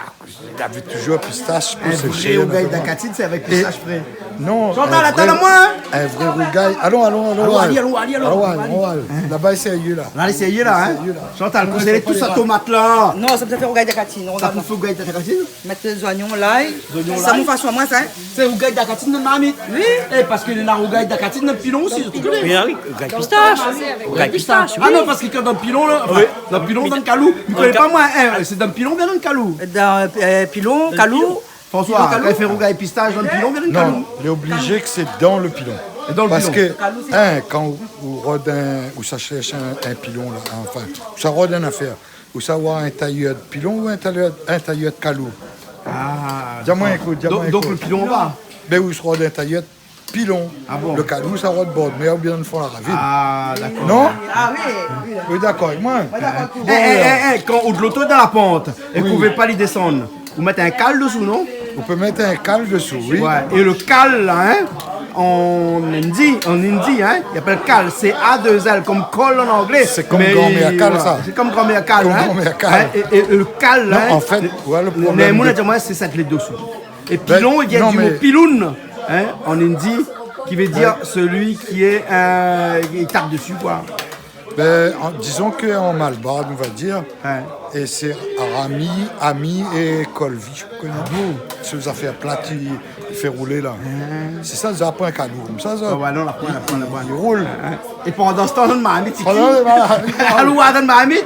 Lavé touzour pistash pou séshé. In vré rougay dakatine, sé avèk pistash fré. Non, Chantal, atann amoin, hein. In vré rougay. Alon, alon, alon. Alon, alé, alon, alé, alon. Alon, alon, alon. Laba, lé sérié la. La, lé sérié la, hein. Sérié la. Chantal, kosa i lé tout sa tomat la ? Non, sa, sa fé rougay dakatine. Sa pou fé rougay dakatine ? Mèt zoignon, lay. Zoignon, lay. Sa mon fason amoin sa, hein. Sé rougay dakatine dan marmit. Oui. Eh, parske néna rougay dakatine dan pilon osi, zot i koné. Oui, ah oui, rougay pistash. Rougay pistash, oui. Ah non, parske kan dan pilon la, anfin, dan pilon, dan kalou. Mi koné pa moin, hein, sé dan pilon oubien dan kalou ? Dan, euh, pilon, kalou. François, kan i fé rougay pistash dan pilon oubien dan kalou ? Non, lé oblizé ke sé dan lo pilon. É dan lo pilon. Parske, hein, kan ou, ou rod in, ou sa shèrsh in, in pilon la, anfin, ou sa rod in afèr, ou sa avoir in tayèr de pilon ou in tayèr, in tayèr de kalou. Ah, dakor. Di amoin, ékout, di amoin, ékout. Donk, donk lo pilon anba. Ben, ou sa rod in tayèr de pilon. Ah bon ? Lo kalou, sa rod bord mèr oubien dan lo fon la ravine. Ah, dakor. Non ? Ah oui, oui, dakor. Oui, dakor avèk moin. Moin, dakor avèk ou. Bon, eh, eh, alor. Eh, eh, kan ou de loto dan la pant, é ke ou vé pa li désann, ou mèt in kal desou, non ? Ou pé mèt in kal desou, oui. Ouais, é lo kal la, hein, an indi, an indi, hein, i apèl kal, C A deux L, konm kol an anglé. Sé konm granmèr kal, sa. Mé voilà, sé konm granmèr kal, hein. Konm granmèr kal. Hein, é, é, é lo kal la, hein, an fèt, ouais, lo problèm, néna moun la di amoin, sé sèt lé desou. É pilon, i vien di mo piloun, hein, an indi, ki vé dir celui qui est, euh, i tap desi, koi. Ben, an, dizon ke an malbar, nou va dir, é sé arami, ami é kolvi, mi koné. Ah bon ? Sé zafèr plat, i, i fé roulé la. Sé sa, zot i pran kalou konmsa, sa. Ah ouais, non, la pran, la pran, la pran. I roul. É pandan se tan, dan marmit, sé ki ? Pandan, voilà. Alon, dan marmit.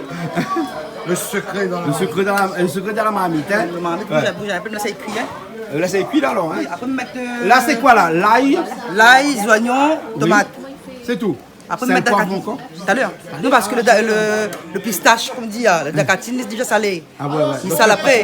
Lo sekré dan la marmit. Lo sekré dan la, lo sekré dan la marmit, hein. Lo marmit, bouz, bouz in pé, la sa i kui, hein. Euh, la, sa i kui la, alor, hein. Oui, apré, mèt, euh, la, sé koi la ? Lay ? Lay, zoignon, tomat. Oui. Sé tou. Apré, mèt dakatine. Sé in poiv ankor ? Talèr. Non, parske lo da-, lo, lo pistash, konm di, hein, lo dakatine, lé déza salé. Ah ouais, ouais. Mé sèl apré.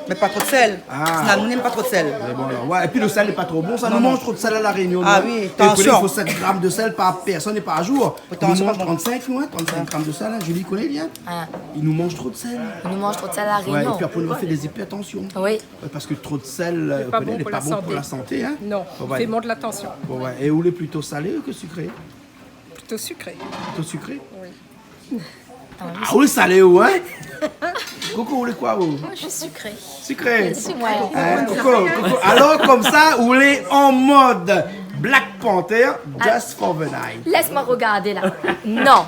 Mé pa tro de sèl. Ah. Sinon, nou, nou èm pa tro de sèl. Mé bon, alor, ouais. Épi lo sèl lé pa tro bon, sa. Non, non. Nou manz tro de sèl a La Rényon, nou. Ah oui, tansion. É ou koné, i fo sèt gram de sèl par pèrsone é par zour. Tansion, pa bon. Nou manz trant-sink, nou, hein, trant-sink gram de sèl, hein. Julie i koné, hein. Ah. Nou manz tro de sèl. Nou manz tro de sèl a La Rényon. Ouais, épi apré, nou fé dé ipèrtansion. Oui. Ouais, parske tro de sèl, euh, lé pa bon pou la santé, hein. Non, i fé mont la tansion. Ouais, ouais. É ou lé plito salé ke sikré ? Plito sikré. Plito sikré ? Oui. Ah, ou lé salé, ou, hein ? Koko, ou lé koi, ou ? Moi, je suis sucrée. Sikré ? Je suis, ouais. Hein, Koko, Koko. Alor, konmsa, ou lé an mod Black Panther, just for the night. Lès amoin rogardé la. Non,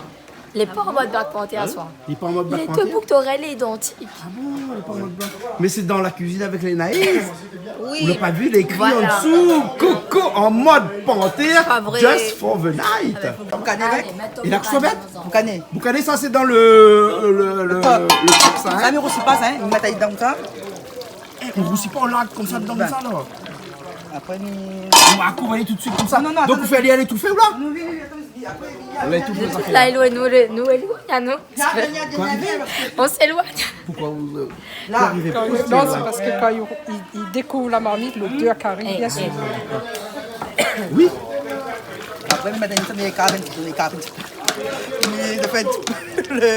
lé pa an mod Black Panther, aswar. Lé pa an mod Black Panther ? Lé dé bouk dorèy lé idantik. Ah bon, lé pa an mod Black. Mé sé dan la kuizine avèk lé naïf. Oui. Ou la pa vi, lé ékri an dsou, Coco an mod Panther, just for the night. Boukané avèk. Alé, mèt ton boukané. Boukané. Boukané, sa sé dan le, le, le, le top, sa, hein. Sa, mi rousi pa sa, hein. Mi mèt ali dan sa. Eh, ou rousi pa, ou larg konmsa dan sa, la. Apré, mi... Ou va kouv ali tout suit konmsa. Non, non, atann. Donk ou fé ali, ali étoufé, ou la ? Non, oui, oui, atann, mi di, apré, mi di, alé. Tout la, la, éloign, nou, éloign, nou, éloign, non. Quoi ? On s'éloigne. Pourquoi vous, euh, pourquoi vous arrivez pas à vous éloigner ? Non, sé parske kan i, i, i dékouv la marmit, lodèr i ariv, bien sir. Oui. Apré, mi mèt in ti pé, mi kap in ti pé, mi kap in ti pé. Mi fé in ti pé le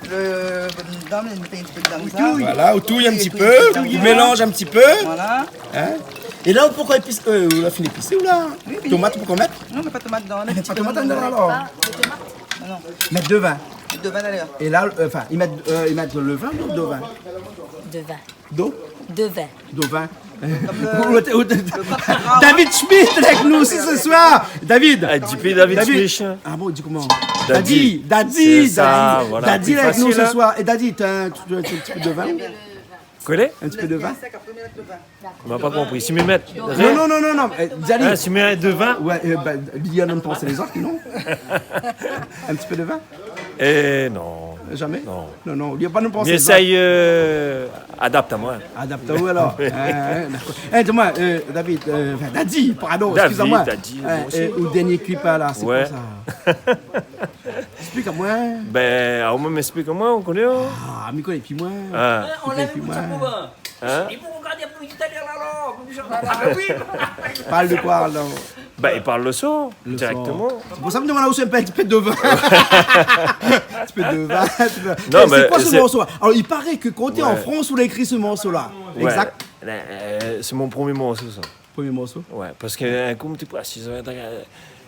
Le, dan, mi mèt in ti pé dan sa. Voilà, ou touy in ti pé, ou mélanz in ti pé. Voilà. Hein ? É la, ou pran épis, euh, ou la fine épisé, ou la ? Oui, oui. Tomat, ou pran mèt ? Non, mé pa tomat dan, in ti pé tomat dan, alor. Non, non. Mèt devin. Devin, alé. É la, euh, anfin, i mèt, euh, i mèt le vin ou devin ? Devin. Do ? Devin. Devin. Ou té, ou té, David Schmitt lé avèk nou osi se soir. David. Ah, di pi David Schmitt. Ah bon, di koman ? Daddy. Daddy, Daddy. Sé sa, voilà, pli fasil, hein. Daddy lé avèk nou se soir. É Daddy, t'as un, tu, tu as un petit peu de vin ? Koué ? In ti pé devin ? Ma pa konpri. Si mi mèt rien. Non, non, non, non, non. Eh, Daddy. Ah, si mi mèt devin ? Ouais, euh, bah, li la pa pansé lézot, non ? In ti pé devin ? Eh, non. Jamais ? Non. Non, non, li la pa pansé lézot. Mi éséy, euh, adapt amoin. Adapt aou, alor. Ouais. Hein, hein, dakor. Eh, di amoin, euh, David, euh, anfin, Daddy, pardon, David, excuse-moi. Daddy, euh, moin osi. Euh, ou dernié clip la, sé koi sa ? Esplik amoin. Ben, aou mèm, esplik amoin, ou koné, hein ? Ah, mi koné pi moin. Ah. Mi koné pi moin. Hein ? I fo rogardé pou Italien, la, la, pou Jean-Marc. Ah, oui. Parl de koi, la ? Ben, i parl le son, dirèkteman. Le son. Sé pou sa mi demann aou si in ti pé devin. In ti pé devin, in ti pé. Non, mé sé koi se morso la ? Alor, i paré ke kan ou té an Frans, ou la ékri se morso la. Ouais. Exact. Euh, sé mon promié morso, sa. Promié morso ? Ouais, parske in kou, mi té présis, euh,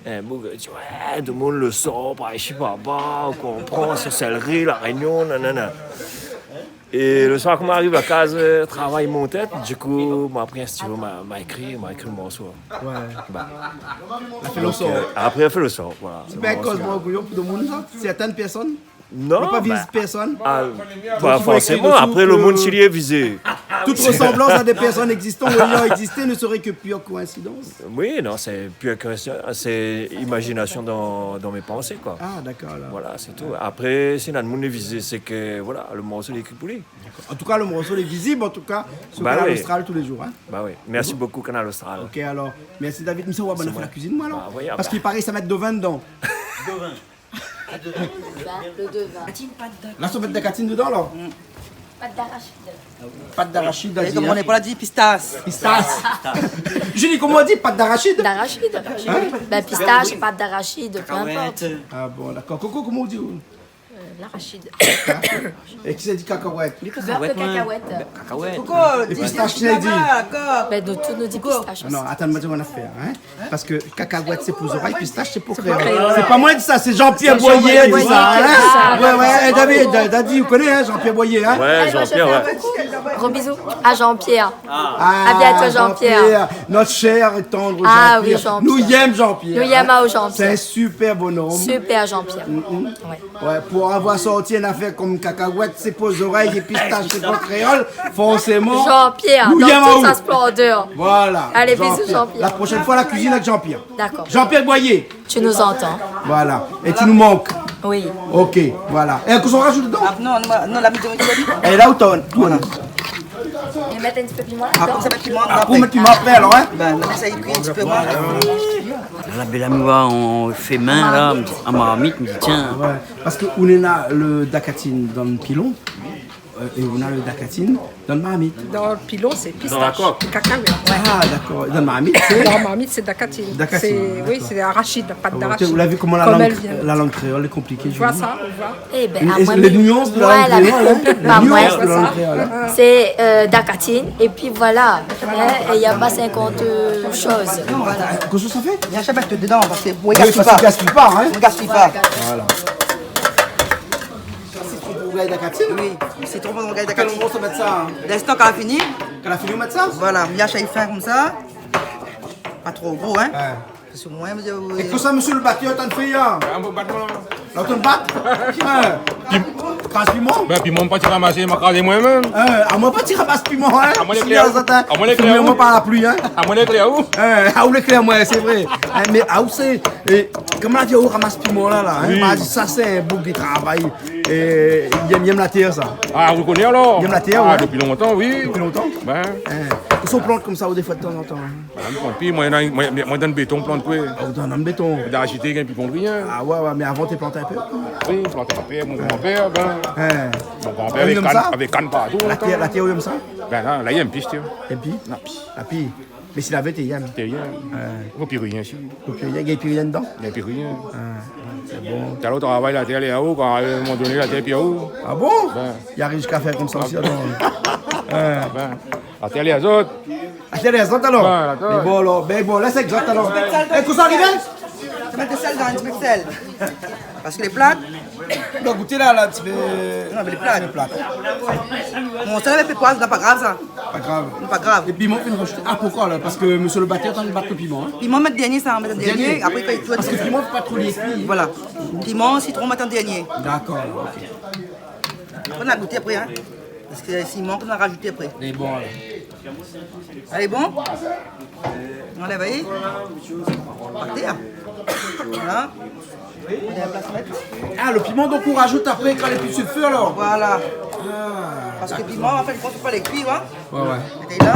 in boug i di, ouais, demoun le son, par isi, par ba, ou konpran, Sosèlri, La Rényon, nanana. É le soir, kan ma ariv la kaz, euh, travay i mont tèt, di kou, ma pri in stilo, ma, ma ékri, ma ékri le morso. Ouais. Bah. La fé le son. Donk, euh, apré, la fé le son, voilà. Sé pa in kozman gouyon pou demoun, sa ? Sèrtin pèrsone ? Non, pa viz pèrsone. Ah, pa forséman. Donk, i fo ékri desou ke tout le moun, si li lé vizé. Toute ressemblance à des personnes existantes ou ayant existé ne serait que pure coïncidence. Oui, non, c'est pure coïncidence, c'est imagination dans, dans mes pensées, quoi. Ah, d'accord, alors. Voilà, c'est tout. Après, si le moun lé vizé, c'est que, voilà, le morso lé ékri pou li. D'accord. En tout cas, le morso lé vizib, en tout cas, sur Kanal Austral tous les jours, hein. Bah oui. Merci beaucoup, Kanal Austral. Ok, alors, merci David. Misié, ou va fé la kuizine, moin, alor. Bah oui, ah bah. Parske i paré sa i mèt devin dedan. Devin. Le devin. La, sa i mèt dakatine dedan, la. Pat d'arachid. Pat d'arachid, Daddy, hein. Koman i di, pistash. Pistash. Julie, koman i di, pat d'arachid ? D'arachid. Hein ? Ben, pistash, pat d'arachid, peu importe. Cacahuète. Ah bon, d'accord. Coco, koman i di, ou ? Euh, l'arachide. É kisa i di cacahuète ? Beurre de cacahuète. Cacahuète. Coco, é pistash, kisa i di ? Ben, nou tout nou di pistash osi. Non, atann, ma di aou in afèr, hein. Parske cacahuète, sé pou zorèy, pistash, sé pou kréol. Sé pa moin i di sa, sé Jean-Pierre Boyer i di sa, hein. Ouais, ouais, eh, David, Da-, Daddy, ou koné, hein, Jean-Pierre Boyer, hein. Ouais, Jean-Pierre, ouais. Gros bisous à Jean-Pierre. Ah, à bientôt, Jean-Pierre. Jean-Pierre, notre cher et tendre Jean-Pierre. Ah oui, Jean-Pierre. Nou yèm Jean-Pierre, hein. Nou yèm aou, Jean-Pierre. C'est un super bonhomme. Super Jean-Pierre. Mm, mm. Ouais. Ouais, pou avoir sorti in afèr konm cacahuète, sé pou zorèy, é pistash, sé pou kréol, forséman. Jean-Pierre, dans toute sa splendeur. Nou yèm aou. Voilà. Allez, bisous, Jean-Pierre. La prochaine fois, la cuisine avec Jean-Pierre. D'accord. Jean-Pierre Boyer. Tu nous entends. Voilà. Et tu nous manques. Oui. Ok, voilà. É kosa ou rajout dedan ? Ah, non, non, non, la mi di aou. É la ou tourn, tourn. Voilà. É mèt in ti pé piman la. Ah, konmsa, mèt piman apré. Ah, pou mèt piman apré, alor, hein ? Ben, la, sa i kui in ti pé, moin. La, la bèl-mèr, ou fé min, la, an marmit, mi di, tiens. Ouais, parske ou néna le dakatine dan pilon, euh, é ou néna le dakatine dan marmit. Dan pilon, sé pistash, cacahuète. Ah, d'accord. Dan marmit, sé ? Dan marmit, sé dakatine. Dakatine, oui, d'accord. Sé arachid, pat d'arachid. Ou la vi koman la lang, la lang kréol lé konpliké, Julie ? Tu vois ça, on voit. Eh ben, les nuances de la langue créole, hein. Les nuances de la langue créole, hein. C'est, euh, dakatine, et puis voilà. Hein, et il y a pas cinquante, euh, choses. Voilà. Kosa ou sa fé ? Mi sa mèt dedan, parske moin i gaspiy pa. Oui, parske ou gaspiy pa, hein. Moin i gaspiy pa. Voilà. Sitron pou rougay dakatine ? Oui, sitron pou rougay dakatine. Kèl moman ou sa mèt sa, hein ? Linstan kan la fini. Kan la fini, ou mèt sa ? Voilà, mi sa fé fin konmsa. Pa tro gro, hein. Ouais. Parske moin, mi di aou, é kosa, mésyé lo batèr, ou antann fé, in ? Ah, mi bat, moin. La, ou antann bat ? In. Pim-, kraz piman ? Bin, piman, mi pa ti ramasé, ma krazé moin mèm. In, amoin pa ti ramas piman, in. Amoin lé klèr. Fini la zot, in. Amoin lé klèr. Fini, amoin pa la pli, in. Amoin lé klèr, ou ? In, aou lé klèr, moin, sé vré. In, mé aou sé, é, koman la vi aou ramas piman la, la, in ? Oui. Parske sa sé in boug de travay. É, i yèm, i yèm la tèr, sa. Ah, ou koné alor ? I yèm la tèr, ah, ouais. Dopi lontan, oui. Dopi lontan ? Bin. In. Kosa ou plant konmsa, ou, défoi, de tanzantan, in ? Madam, plant pi, moin, moin, moin, dann béton, plant koué. Ah, ou dann béton. Dann la sité, gingn pi plant rien. Ah ouais, ouais, mé avan, té plant in pé. Oui, plant in pé, mon granpèr, bin. In. Mon granpèr, avèk kann, avèk kann partou, lontan. La tèr, la tèr, ou yèm sa ? Bin la, la, i yèm pi, tiens. É pi ? Non, pi. Ah, pi. Mé si lavé, té yèm. Té yèm. In. Ou pi rien, si. Ou pi rien, gingn pi rien dedan ? Gingn pi rien. In, sé bon. Talèr ou travay la tèr, lé aou, kan, a in moman doné, la tèr pi aou. Ah bon ? Bin. I ariv ziska fé konmsa osi, alor. In. Bin. La tèr lé azot. La tèr lé azot, alor. Voilà, mé bon, alor, bin bon, la, sé égzak, alor. É, kosa i ariv ? Mèt de sèl dedan, in ti pé de sèl. Parske lé plat. Donk, gout la, la, in ti pé. Non, mé lé plat. Lé plat. Bon, sa, la, pé poiv, pa grav, sa. Pa grav. Pa grav. É piman, ou fine rajout. Ah, poukoué, la ? Parske mésyé lo batèr, ou antann bat lo piman, in ? Piman, mèt dèrnié, sa, mèt an dèrnié. Dèrnié. Apré, i fé tout. Parske piman, fo pa tro lé kui. Voilà. Piman, sitron, mèt an dèrnié. Dakor, OK. Ou na gouté apré, in. Parske si i mank, ou na rajouté apré. Lé bon, alor. Alé, bon. Anlèv, oui. Par tèr. Voilà. Ou néna plas mèt. Ah, lo piman, donk, ou rajout apré, kan lé pi sulfé, alor ? Voilà. Ah, dakor. Parske piman, an fèt, kan ou fé pa lé kui, in. Ouais, ouais. Mèt la.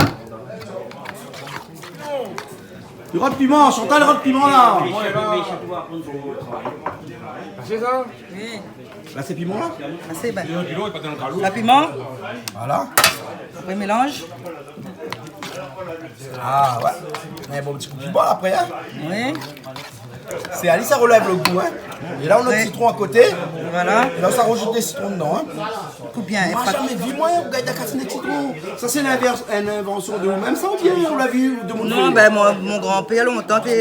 Li rant piman, Chantal, li rant piman, la. Sé sa ? Oui. La, sé piman, la ? La, sé, bin. La, piman. Voilà. Apré, mélanz. Ah, ouais. In bon ti kou piman, apré, in ? Oui. Sé ali, sa i relèv lo gou, in ? É la, ou na sitron a koté. Voilà. É la, sa i rajout dé sitron dedan, in ? Koup bien. Moin, zamé vi, moin, ou gingn dakatine èk sitron. Sa, sé in invèrs-, in invansion de ou mèm, sa, oubien ou la vi de moun fé ? Non, bin, mon, mon granpèr, lontan, té,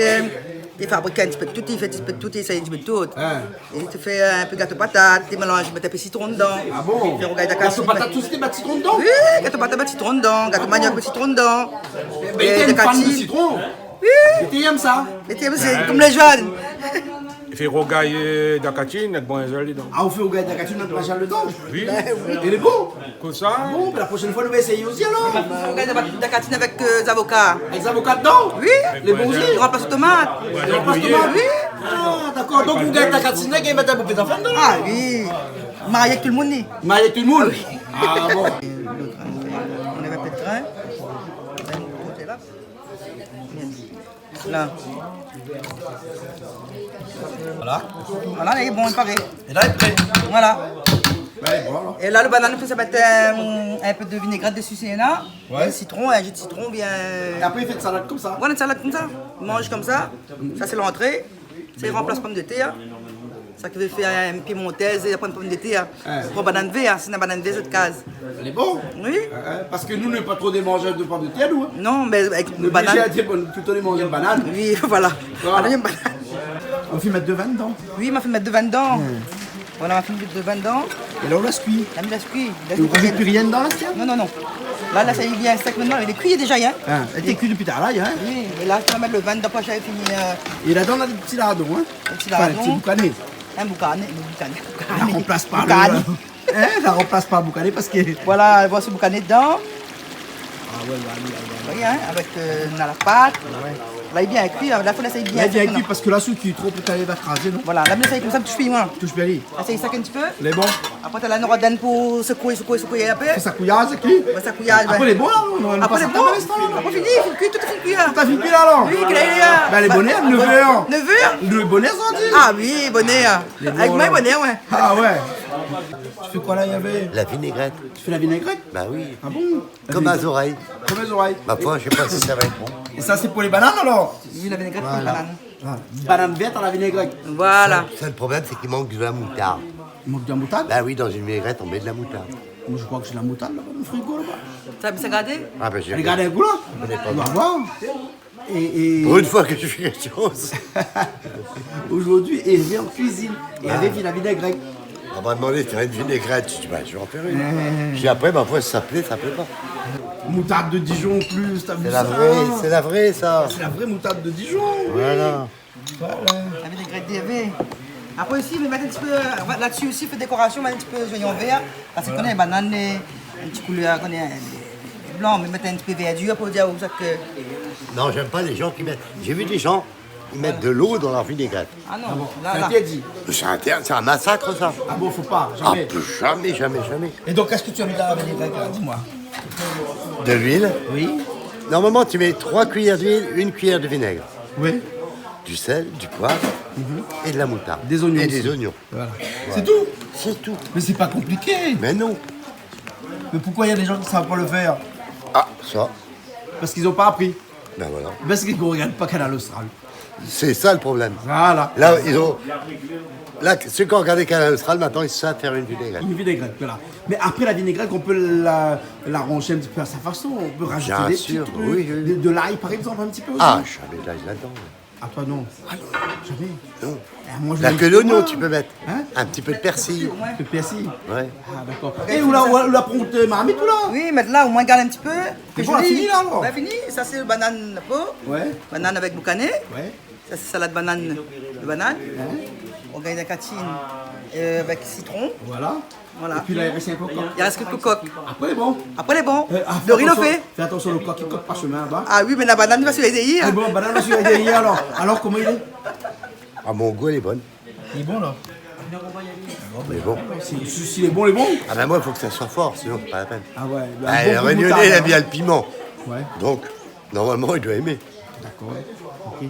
té fabrik in ti pé de tout, i fé in ti pé de tout, i éséy in ti pé de tout. In. É té fé in pé gato patat, té mélanz, mèt in pé sitron dedan. Ah bon ? Fé rougay dakatine. Gato patat, tout, té mèt sitron dedan ? Oui, gato patat, mèt sitron dedan. Gato maniok, mèt sitron dedan. Bin, li té in fan de sitron. Oui. Li té yèm sa. Li té yèm, sé konm lé jèn. I fé rougay, euh, dakatine, avèk brinzèl dedan. Ah, ou fé rougay dakatine, avèk brinzèl dedan ? Oui. Bin oui. É lé bon ? Konmsa. Bon, bin, la proshèn foi, nou va éséyé osi, alor. Rougay dakatine avèk, euh, zavoka. Avèk zavoka dedan ? Oui. Lé bon osi ? I ranplas tomat. I ranplas tomat ? Oui. Ah, dakor. Donk, rougay dakatine, i mèt in bonpé zafèr dedan, la. Ah oui. Marié èk tout lo moun, li. Marié èk tout lo moun ? Ah oui. Ah bon. Lot, in, ou néna in pé de grin. Koté la. La. Voilà. Voilà, la, lé bon, i paré. É la, lé paré. Voilà. La, lé bon, alor. É la, lo banane, ou pé sa mèt, euh, in pé de vinégrèt dési, sé la. Ouais. In sitron, in ji de sitron, oubien, euh, é apré, i fé in salad konmsa. Voilà, in salad konmsa. I manz konmsa. Sa, sé lantré. Sa i ranplas pomdetèr. Sa ki vé fé in pimantèz, apré in pomdetèr. Ouais. Pran banane vèr, si na banane vèr, zot i kaz. Lé bon ? Oui. Ouais, ouais, parske nou, nou lé pa tro dé manzèr de pomdetèr, nou, in. Non, mé avèk banane. Nou lé oblizé èt bon, plito dé manzèr de banane. Oui, voilà. Voilà. Banane, banane. Ou la fine mèt devin dedan ? Oui, ma fine mèt devin dedan. Hmm. Voilà, ma fine mèt devin dedan. É la, ou lès kui. La, mi lès kui. É ou rajout pi rien dedan, la, sèt ? Non, non, non. La, la, sa i vien sèk koméla, lé kui déza, in. Ah, lé kui dopi talèr, in. Oui, é la, mi sa mèt devin dedan, apré, sa i fini, euh, é ladan, na dé ti lardon, in. Dé ti lardon. Anfin, ti boukané. In boukané, in boukané, boukané. La ranplas pa lo, boukané. In, la ranplas pa boukané parske... Voilà, voilà, sé boukané dedan. Ah ouais, ouais, ouais, ouais. Ou voi, in, avèk, euh, na la pat. Ouais. La, lé bien kui, la, fo lès bien kui. La, lé bien kui parske la, si ou kui tro, pétèt li va krazé, non ? Voilà, la, mi lès konmsa, toush pi, voilà. Toush pi. Éséy sak in ti pé. Lé bon. Apré, talèr, nora done pou sékoué, sékoué, sékoué in pé. Fé sakouyaz, épi ? Fé sakouyaz, ouais. Apré, lé bon, la, nou, nou pas a tab a linstan, la. Apré, fini, fine kui, tout fine kui, in. Tout fine kui, la, alor ? Oui, klèr, in. Bin, lé bonèr, nèf èr. Nèf èr ? Lé bonèr, sa, ou di ? Ah oui, bonèr. Ah oui, bonèr, ouais. Avèk moin, bonèr, ouais. Ah ouais. Ou fé koi, la, Hervé ? La vinégrèt. Ou fé la vinégrèt ? Ba oui. Ah bon ? Konm in zorèy. Konm in zorèy. Ma foi, mi koné pa si sa va èt bon. É sa, sé pou lé banane, alor ? Oui, la vinégrèt pou lé banane. Voilà. Ah, banane vèrt a la vinégrèt. Voilà. Sèl, sèl problèm, sé k'i mank de la moutard. I mank de la moutard ? Ba oui, dann in vinégrèt, i mèt de la moutard. Moin, mi kroi k'lé la moutard laba, dann frigo laba. Sa, mi sa gardé ? Ah, bin, mi sa gardé in kou, la. Mi koné pa. Nou va voir. É, é... Pour une fois que je fais quelque chose. Aujourd'hui, Hervé en cuisine. Et avec la vinaigrette. On m'a demandé de faire une vinaigrette. J'ai dit, bah, je vais en faire une. Puis après, ma foi, ça plaît, ça plaît pas. Moutarde de Dijon en plus, t'as vu ça ? C'est la vraie, c'est la vraie, ça. C'est la vraie moutarde de Dijon, oui. Voilà. Voilà. La vinaigrette des verts. Après aussi, mi mèt in ti pé, euh, la-dsi osi, fé dékorasion, mi mèt in ti pé zoignon vèr. Parske ou koné, banane, euh, in ti koulèr, ou koné, euh, lé blan, mi mèt in ti pé vèrdir pou dir osa ke... Non, j'aime pas les gens qui mettent, j'ai vu des gens, ils mettent de l'eau dans leur vinaigrette. Ah non, la, la. C'est interdit. C'est inter-, c'est un massacre, ça. Ah bon, faut pas, jamais. Ah, plus jamais, jamais, jamais. Et donc, qu'est-ce que tu as mis dans la vinaigrette, là ? Dis-moi. De l'huile. Oui. Normalement, tu mets trois cuillères d'huile, une cuillère de vinaigre. Oui. Du sel, du poivre et de la moutarde. Des oignons aussi. Et des oignons. Voilà. Voilà. C'est tout ? C'est tout. Mais c'est pas compliqué. Mais non. Mais pourquoi il y a des gens qui savent pas le faire ? Ah, ça. Parce qu'ils ont pas appris. Ben voilà. Parce qu'ils regardent pas Kanal Austral. C'est ça le problème. Voilà. Là, ils ont, là, ceux qui ont regardé Kanal Austral, maintenant, ils savent faire une vinaigrette. Une vinaigrette, voilà. Mais après la vinaigrette, on peut la, l'arranger un petit peu à sa façon. On peut rajouter des petits trucs, oui, oui, oui. De, de l'ail, par exemple, un petit peu aussi. Ah, jamais de l'ail là-dedans. Ah, toi, non. Ah, non. Jamais. Non. Ah, moi, je mets pas. Là, que l'oignon, tu peux mettre. Hein ? Un petit peu de persil. Un peu de persil. Ouais. Ah, d'accord. É ou la, ou la, ou la pran out marmit, ou la ? Oui, mé la, omoin, gard in ti pé. Sé bon, la fini, la, alor ? Bin, fini. Sa, sé banane po. Ouais. Banane avèk boukané. Ouais. Sa, sé salad banane, de banane. Ouais. Ou gingn la katine, euh, avèk sitron. Voilà. Voilà. Épi la, i rès in pé kok. I rès in pé kok. Apré, bon. Apré, lé bon. Euh, ah, fé atansion, fé atansion, lo kok i kok pa shomin laba. Ah oui, mé la banane va sirvéyé, hein. Ah bon, banane va sirvéyé, alor. Alor, koman i lé ? Ah, mon gou, lé bon. Lé bon, la. Lé bon. Si, si, si lé bon, lé bon. Ah bin, moin, i fo ke sa soi for, sinon, sé pa la pèn. Ah ouais, bin, ah, bon, lo rényoné, li èm bien lo piman. Ouais. Donk, normalman, li doi émé. D'accord. Ok.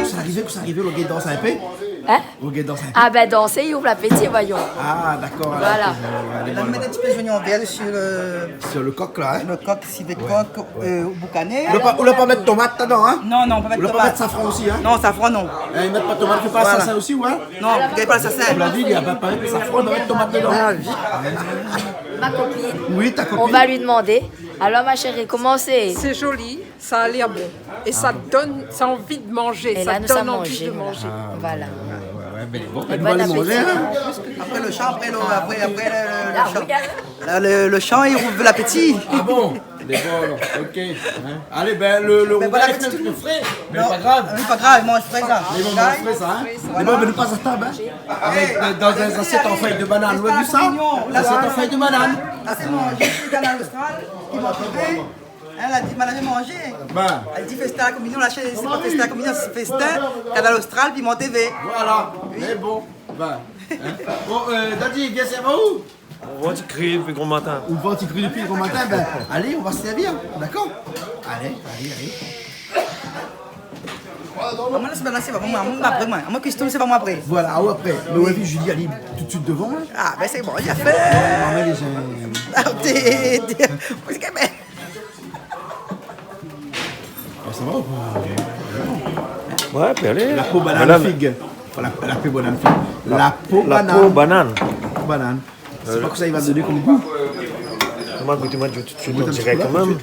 Sa arivé, sa arivé, lo gars i dans in pé. Hein ? Lo gars i dans in pé. Ah bin, dansé, i ouv lapéti, voyon. Ah, d'accord, alor. Voilà. La, nou mèt in ti pé zoignon vèr dsi lo... Sur le coq, là, hein ? Lo kok, sivé kok, euh, boukané. Ou la pa, ou la pa mèt tomat ladan, hein ? Non, non, pa mèt tomat. Ou la pa mèt safran osi, hein ? Non, safran, non. Eh, i mèt pa tomat, fé pa sa, sa osi, ouais ? Non, i gingn pa sa, sa. Ou la di, i a pa, pa mèt safran, i mèt tomat ladan. Ma copine. Oui, ta copine. On va lui demander. Alors, ma chérie, comment c'est ? C'est joli. Ça a l'air bon. Et ça donne, ça a envie de manger. Et ça donne envie de manger. Voilà. Ouais, ouais, ouais, bin, bon, bin, nou va alé manzé, hein. Apré lo shan, apré lo, apré, apré lo, lo, lo shan. Ah, oui, alor. La, lo, lo shan, i ouv lapéti. Ah bon ? D'accord, alor. Ok. Hein. Alé, bin, lo, lo rougay, bon apéti tout lo moun. Fré, mé pa grav. Non, oui, pa grav, i manz fré, sa. Mé bon, i manz fré, sa, hein. Voilà. Mé bon, mé nou pas a tab, hein. Avèk, euh, dan in asièt an fèy de banane. Ou la vi sa ? Asièt an fèy de banane. Sa, sé manzé, sé Kanal Austral, i manz fré. Hein, la di, madam la manzé. Bin. La di, féstin la kominion, la, sé pa féstin la kominion, sé féstin Kanal Austral, Piment T V. Voilà. Oui. Mé bon, bin, hein. Bon, euh, Dadi, vien sèrv aou. Ou vann ti kri dopi gran matin. Ou vann ti kri dopi gran matin, bin, alé, nou va sèrv, dakor ? Alé, alé, alé. Ah, moin, la, sé pa, la, sé pa moin, moin, apré, moin. Moin, kuistin, sé pa moin, apré. Voilà, ah ouais, apré. Mé oui, Julie, alé tout de suit dovan, hein. Ah, bin, sé bon, li la fé. Ah, té, té, Ah, sa va ou pa ? Ouais, pé alé. La po banane fig. La, la po banane. La, la po banane. La po banane. Sé pa kosa i va doné kom gou. Koman gouté, moin, tout suit, on diré kan mèm.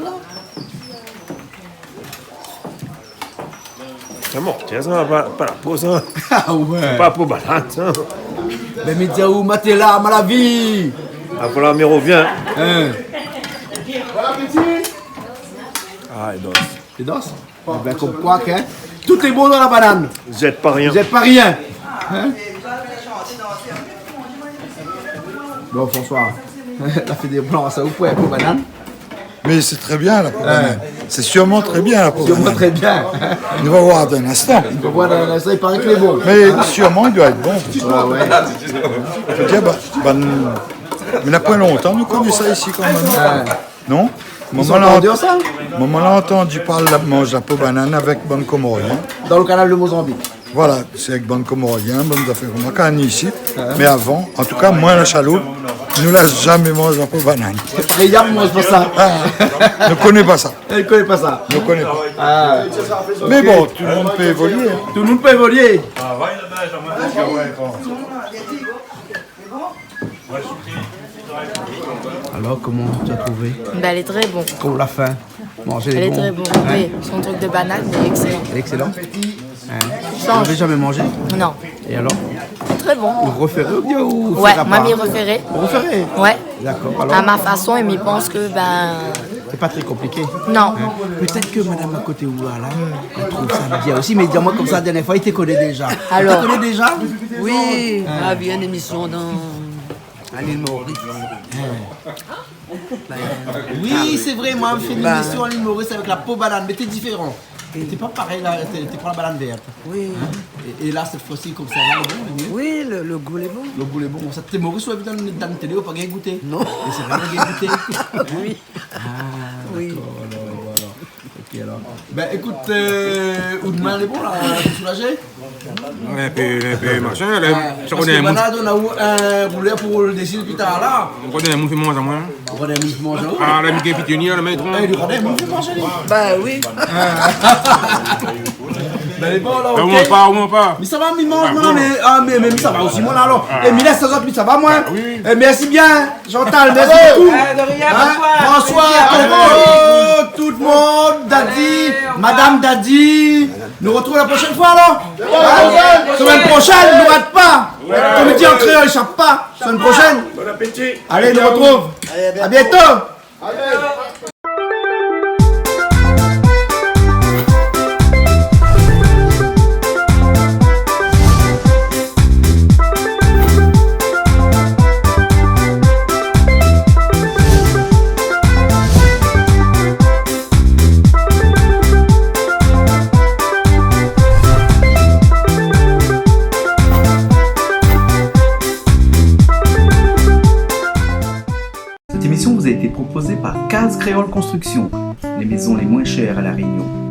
Sé mortèl sa, pa, pa la po sa. Ah ouais. Pa po banane sa. Mé mi di aou, maté la, ma la vi. Ah, voilà, mi rovien. Hein. Bon appétit. Ah, i dans. I dans ? Bon, ben, comme quoi que, hein, tout est bon dans la banane. Zèt pa rien. Zèt pa rien. Hein ? Bon, François, la fé dé plan sa, ou pou, pou banane ? Mé sé tré bien, la po banane. Ouais. Sé sirman tré bien, la po banane. Sirman tré bien. Nou va voir dan in instan. Nou va voir dan in instan, i paré ke lé bon. Mé sirman, i doi èt bon. Ouais, ouais. Mi vé dir, ba, bann, mé na poin lontan nou koné sa isi kan mèm. Ouais. Non ? Momon la, momon la antandi parl la, manz la po banane avèk bann Komorien. Dan le kanal de Mozambique. Voilà, sé avèk bann Komorien, bann zafèr konmsa, kan nou isi. Ouais. Mé avan, an tou ka, moin, la Chaloupe, nou la zamé manz la po banane. Riyam manz pa sa. Ah, nou koné pa sa. Nou koné pa sa. Nou koné pa. Ah. Mé bon, tout le monde peut évoluer, hein. Tout le monde peut évoluer. Alors, comment tu as trouvé ? Ben, elle est très bon. Pour la fin, manger les bons. Elle est très bon, hein ? Oui. Son truc de banane, mais excellent. Excellent. Hein ? Change. Vous n'avez jamais mangé ? Non. Et alors ? Très bon. Vous referez ou bien vous ferez pas ? Ouais, moi, mi referé. Vous referez ? Ouais. D'accord, alors ? À ma façon, et mi pans ke, ben, c'est pas très compliqué. Non. Hein ? Peut-être que madame à côté ou là, là, elle trouve ça bien aussi, mais dis-moi comme ça, la dernière fois, il te connaît déjà. Alors ? Il te connaît déjà ? Oui, ah, bien émission dans à l'île Maurice. Oui, c'est vrai, moin la fé in émission à l'île Maurice avèk la po banane, mé té diféran. Oui. Té pa parèy la, té, té pran la banane vèrt. Oui. Hein ? É, é la, sèt foi-si, konmsa, la, lé bon, lé mié. Oui, le, le gou lé bon. Le gou lé bon. Sa té Maurice, ou la vi dan, dan télé, ou pa gingn gouté. Non. É sé vré, ou la gingn gouté. Oui. Ah, oui, d'accord, alors, voilà. Ok, alors. Ben, écoute, euh, Oudman, lé bon, la, lé soulazé ? In pé, in pé machin, la, ah, sa parske koné in moun. Banane, nou na ou in roulèr pou le dési pli tar, la. Nou koné in moun fé manz amoin. Nou koné in moun fé manz aou ? Ah, la, mi gingn pitoni, la, mé tro. Eh, nou koné in moun fé manz aou ? Bah oui. Ben, lé bon, la, ah, ok. Ou manz pa, ou manz pa. Mé sa va, mi manz, ah, moin, bon. Mé, ah, mé, mé mi sava osi, moin, la, alor. Ah. É mi lès lézot, mi sava, moin. Ah oui. É mèrsi bien. Chantal, mèrsi bokou. Bravo. Eh, de rien, hein, bonsoir. François, merci. Coco, tout le monde, Daddy, allez, au revoir. Madame Daddy. Nou retrouv la proshèn foi, alor. Hein ? Semaine prochaine, nou rat pa. Comme i di an kréol, i sap pa. Semaine prochaine. Bon appétit. Allez, nou retrouv. Allez, à bientôt. À bientôt. Cette émission vous a été proposée par Case Créole Construction, les maisons les moins chères à La Réunion.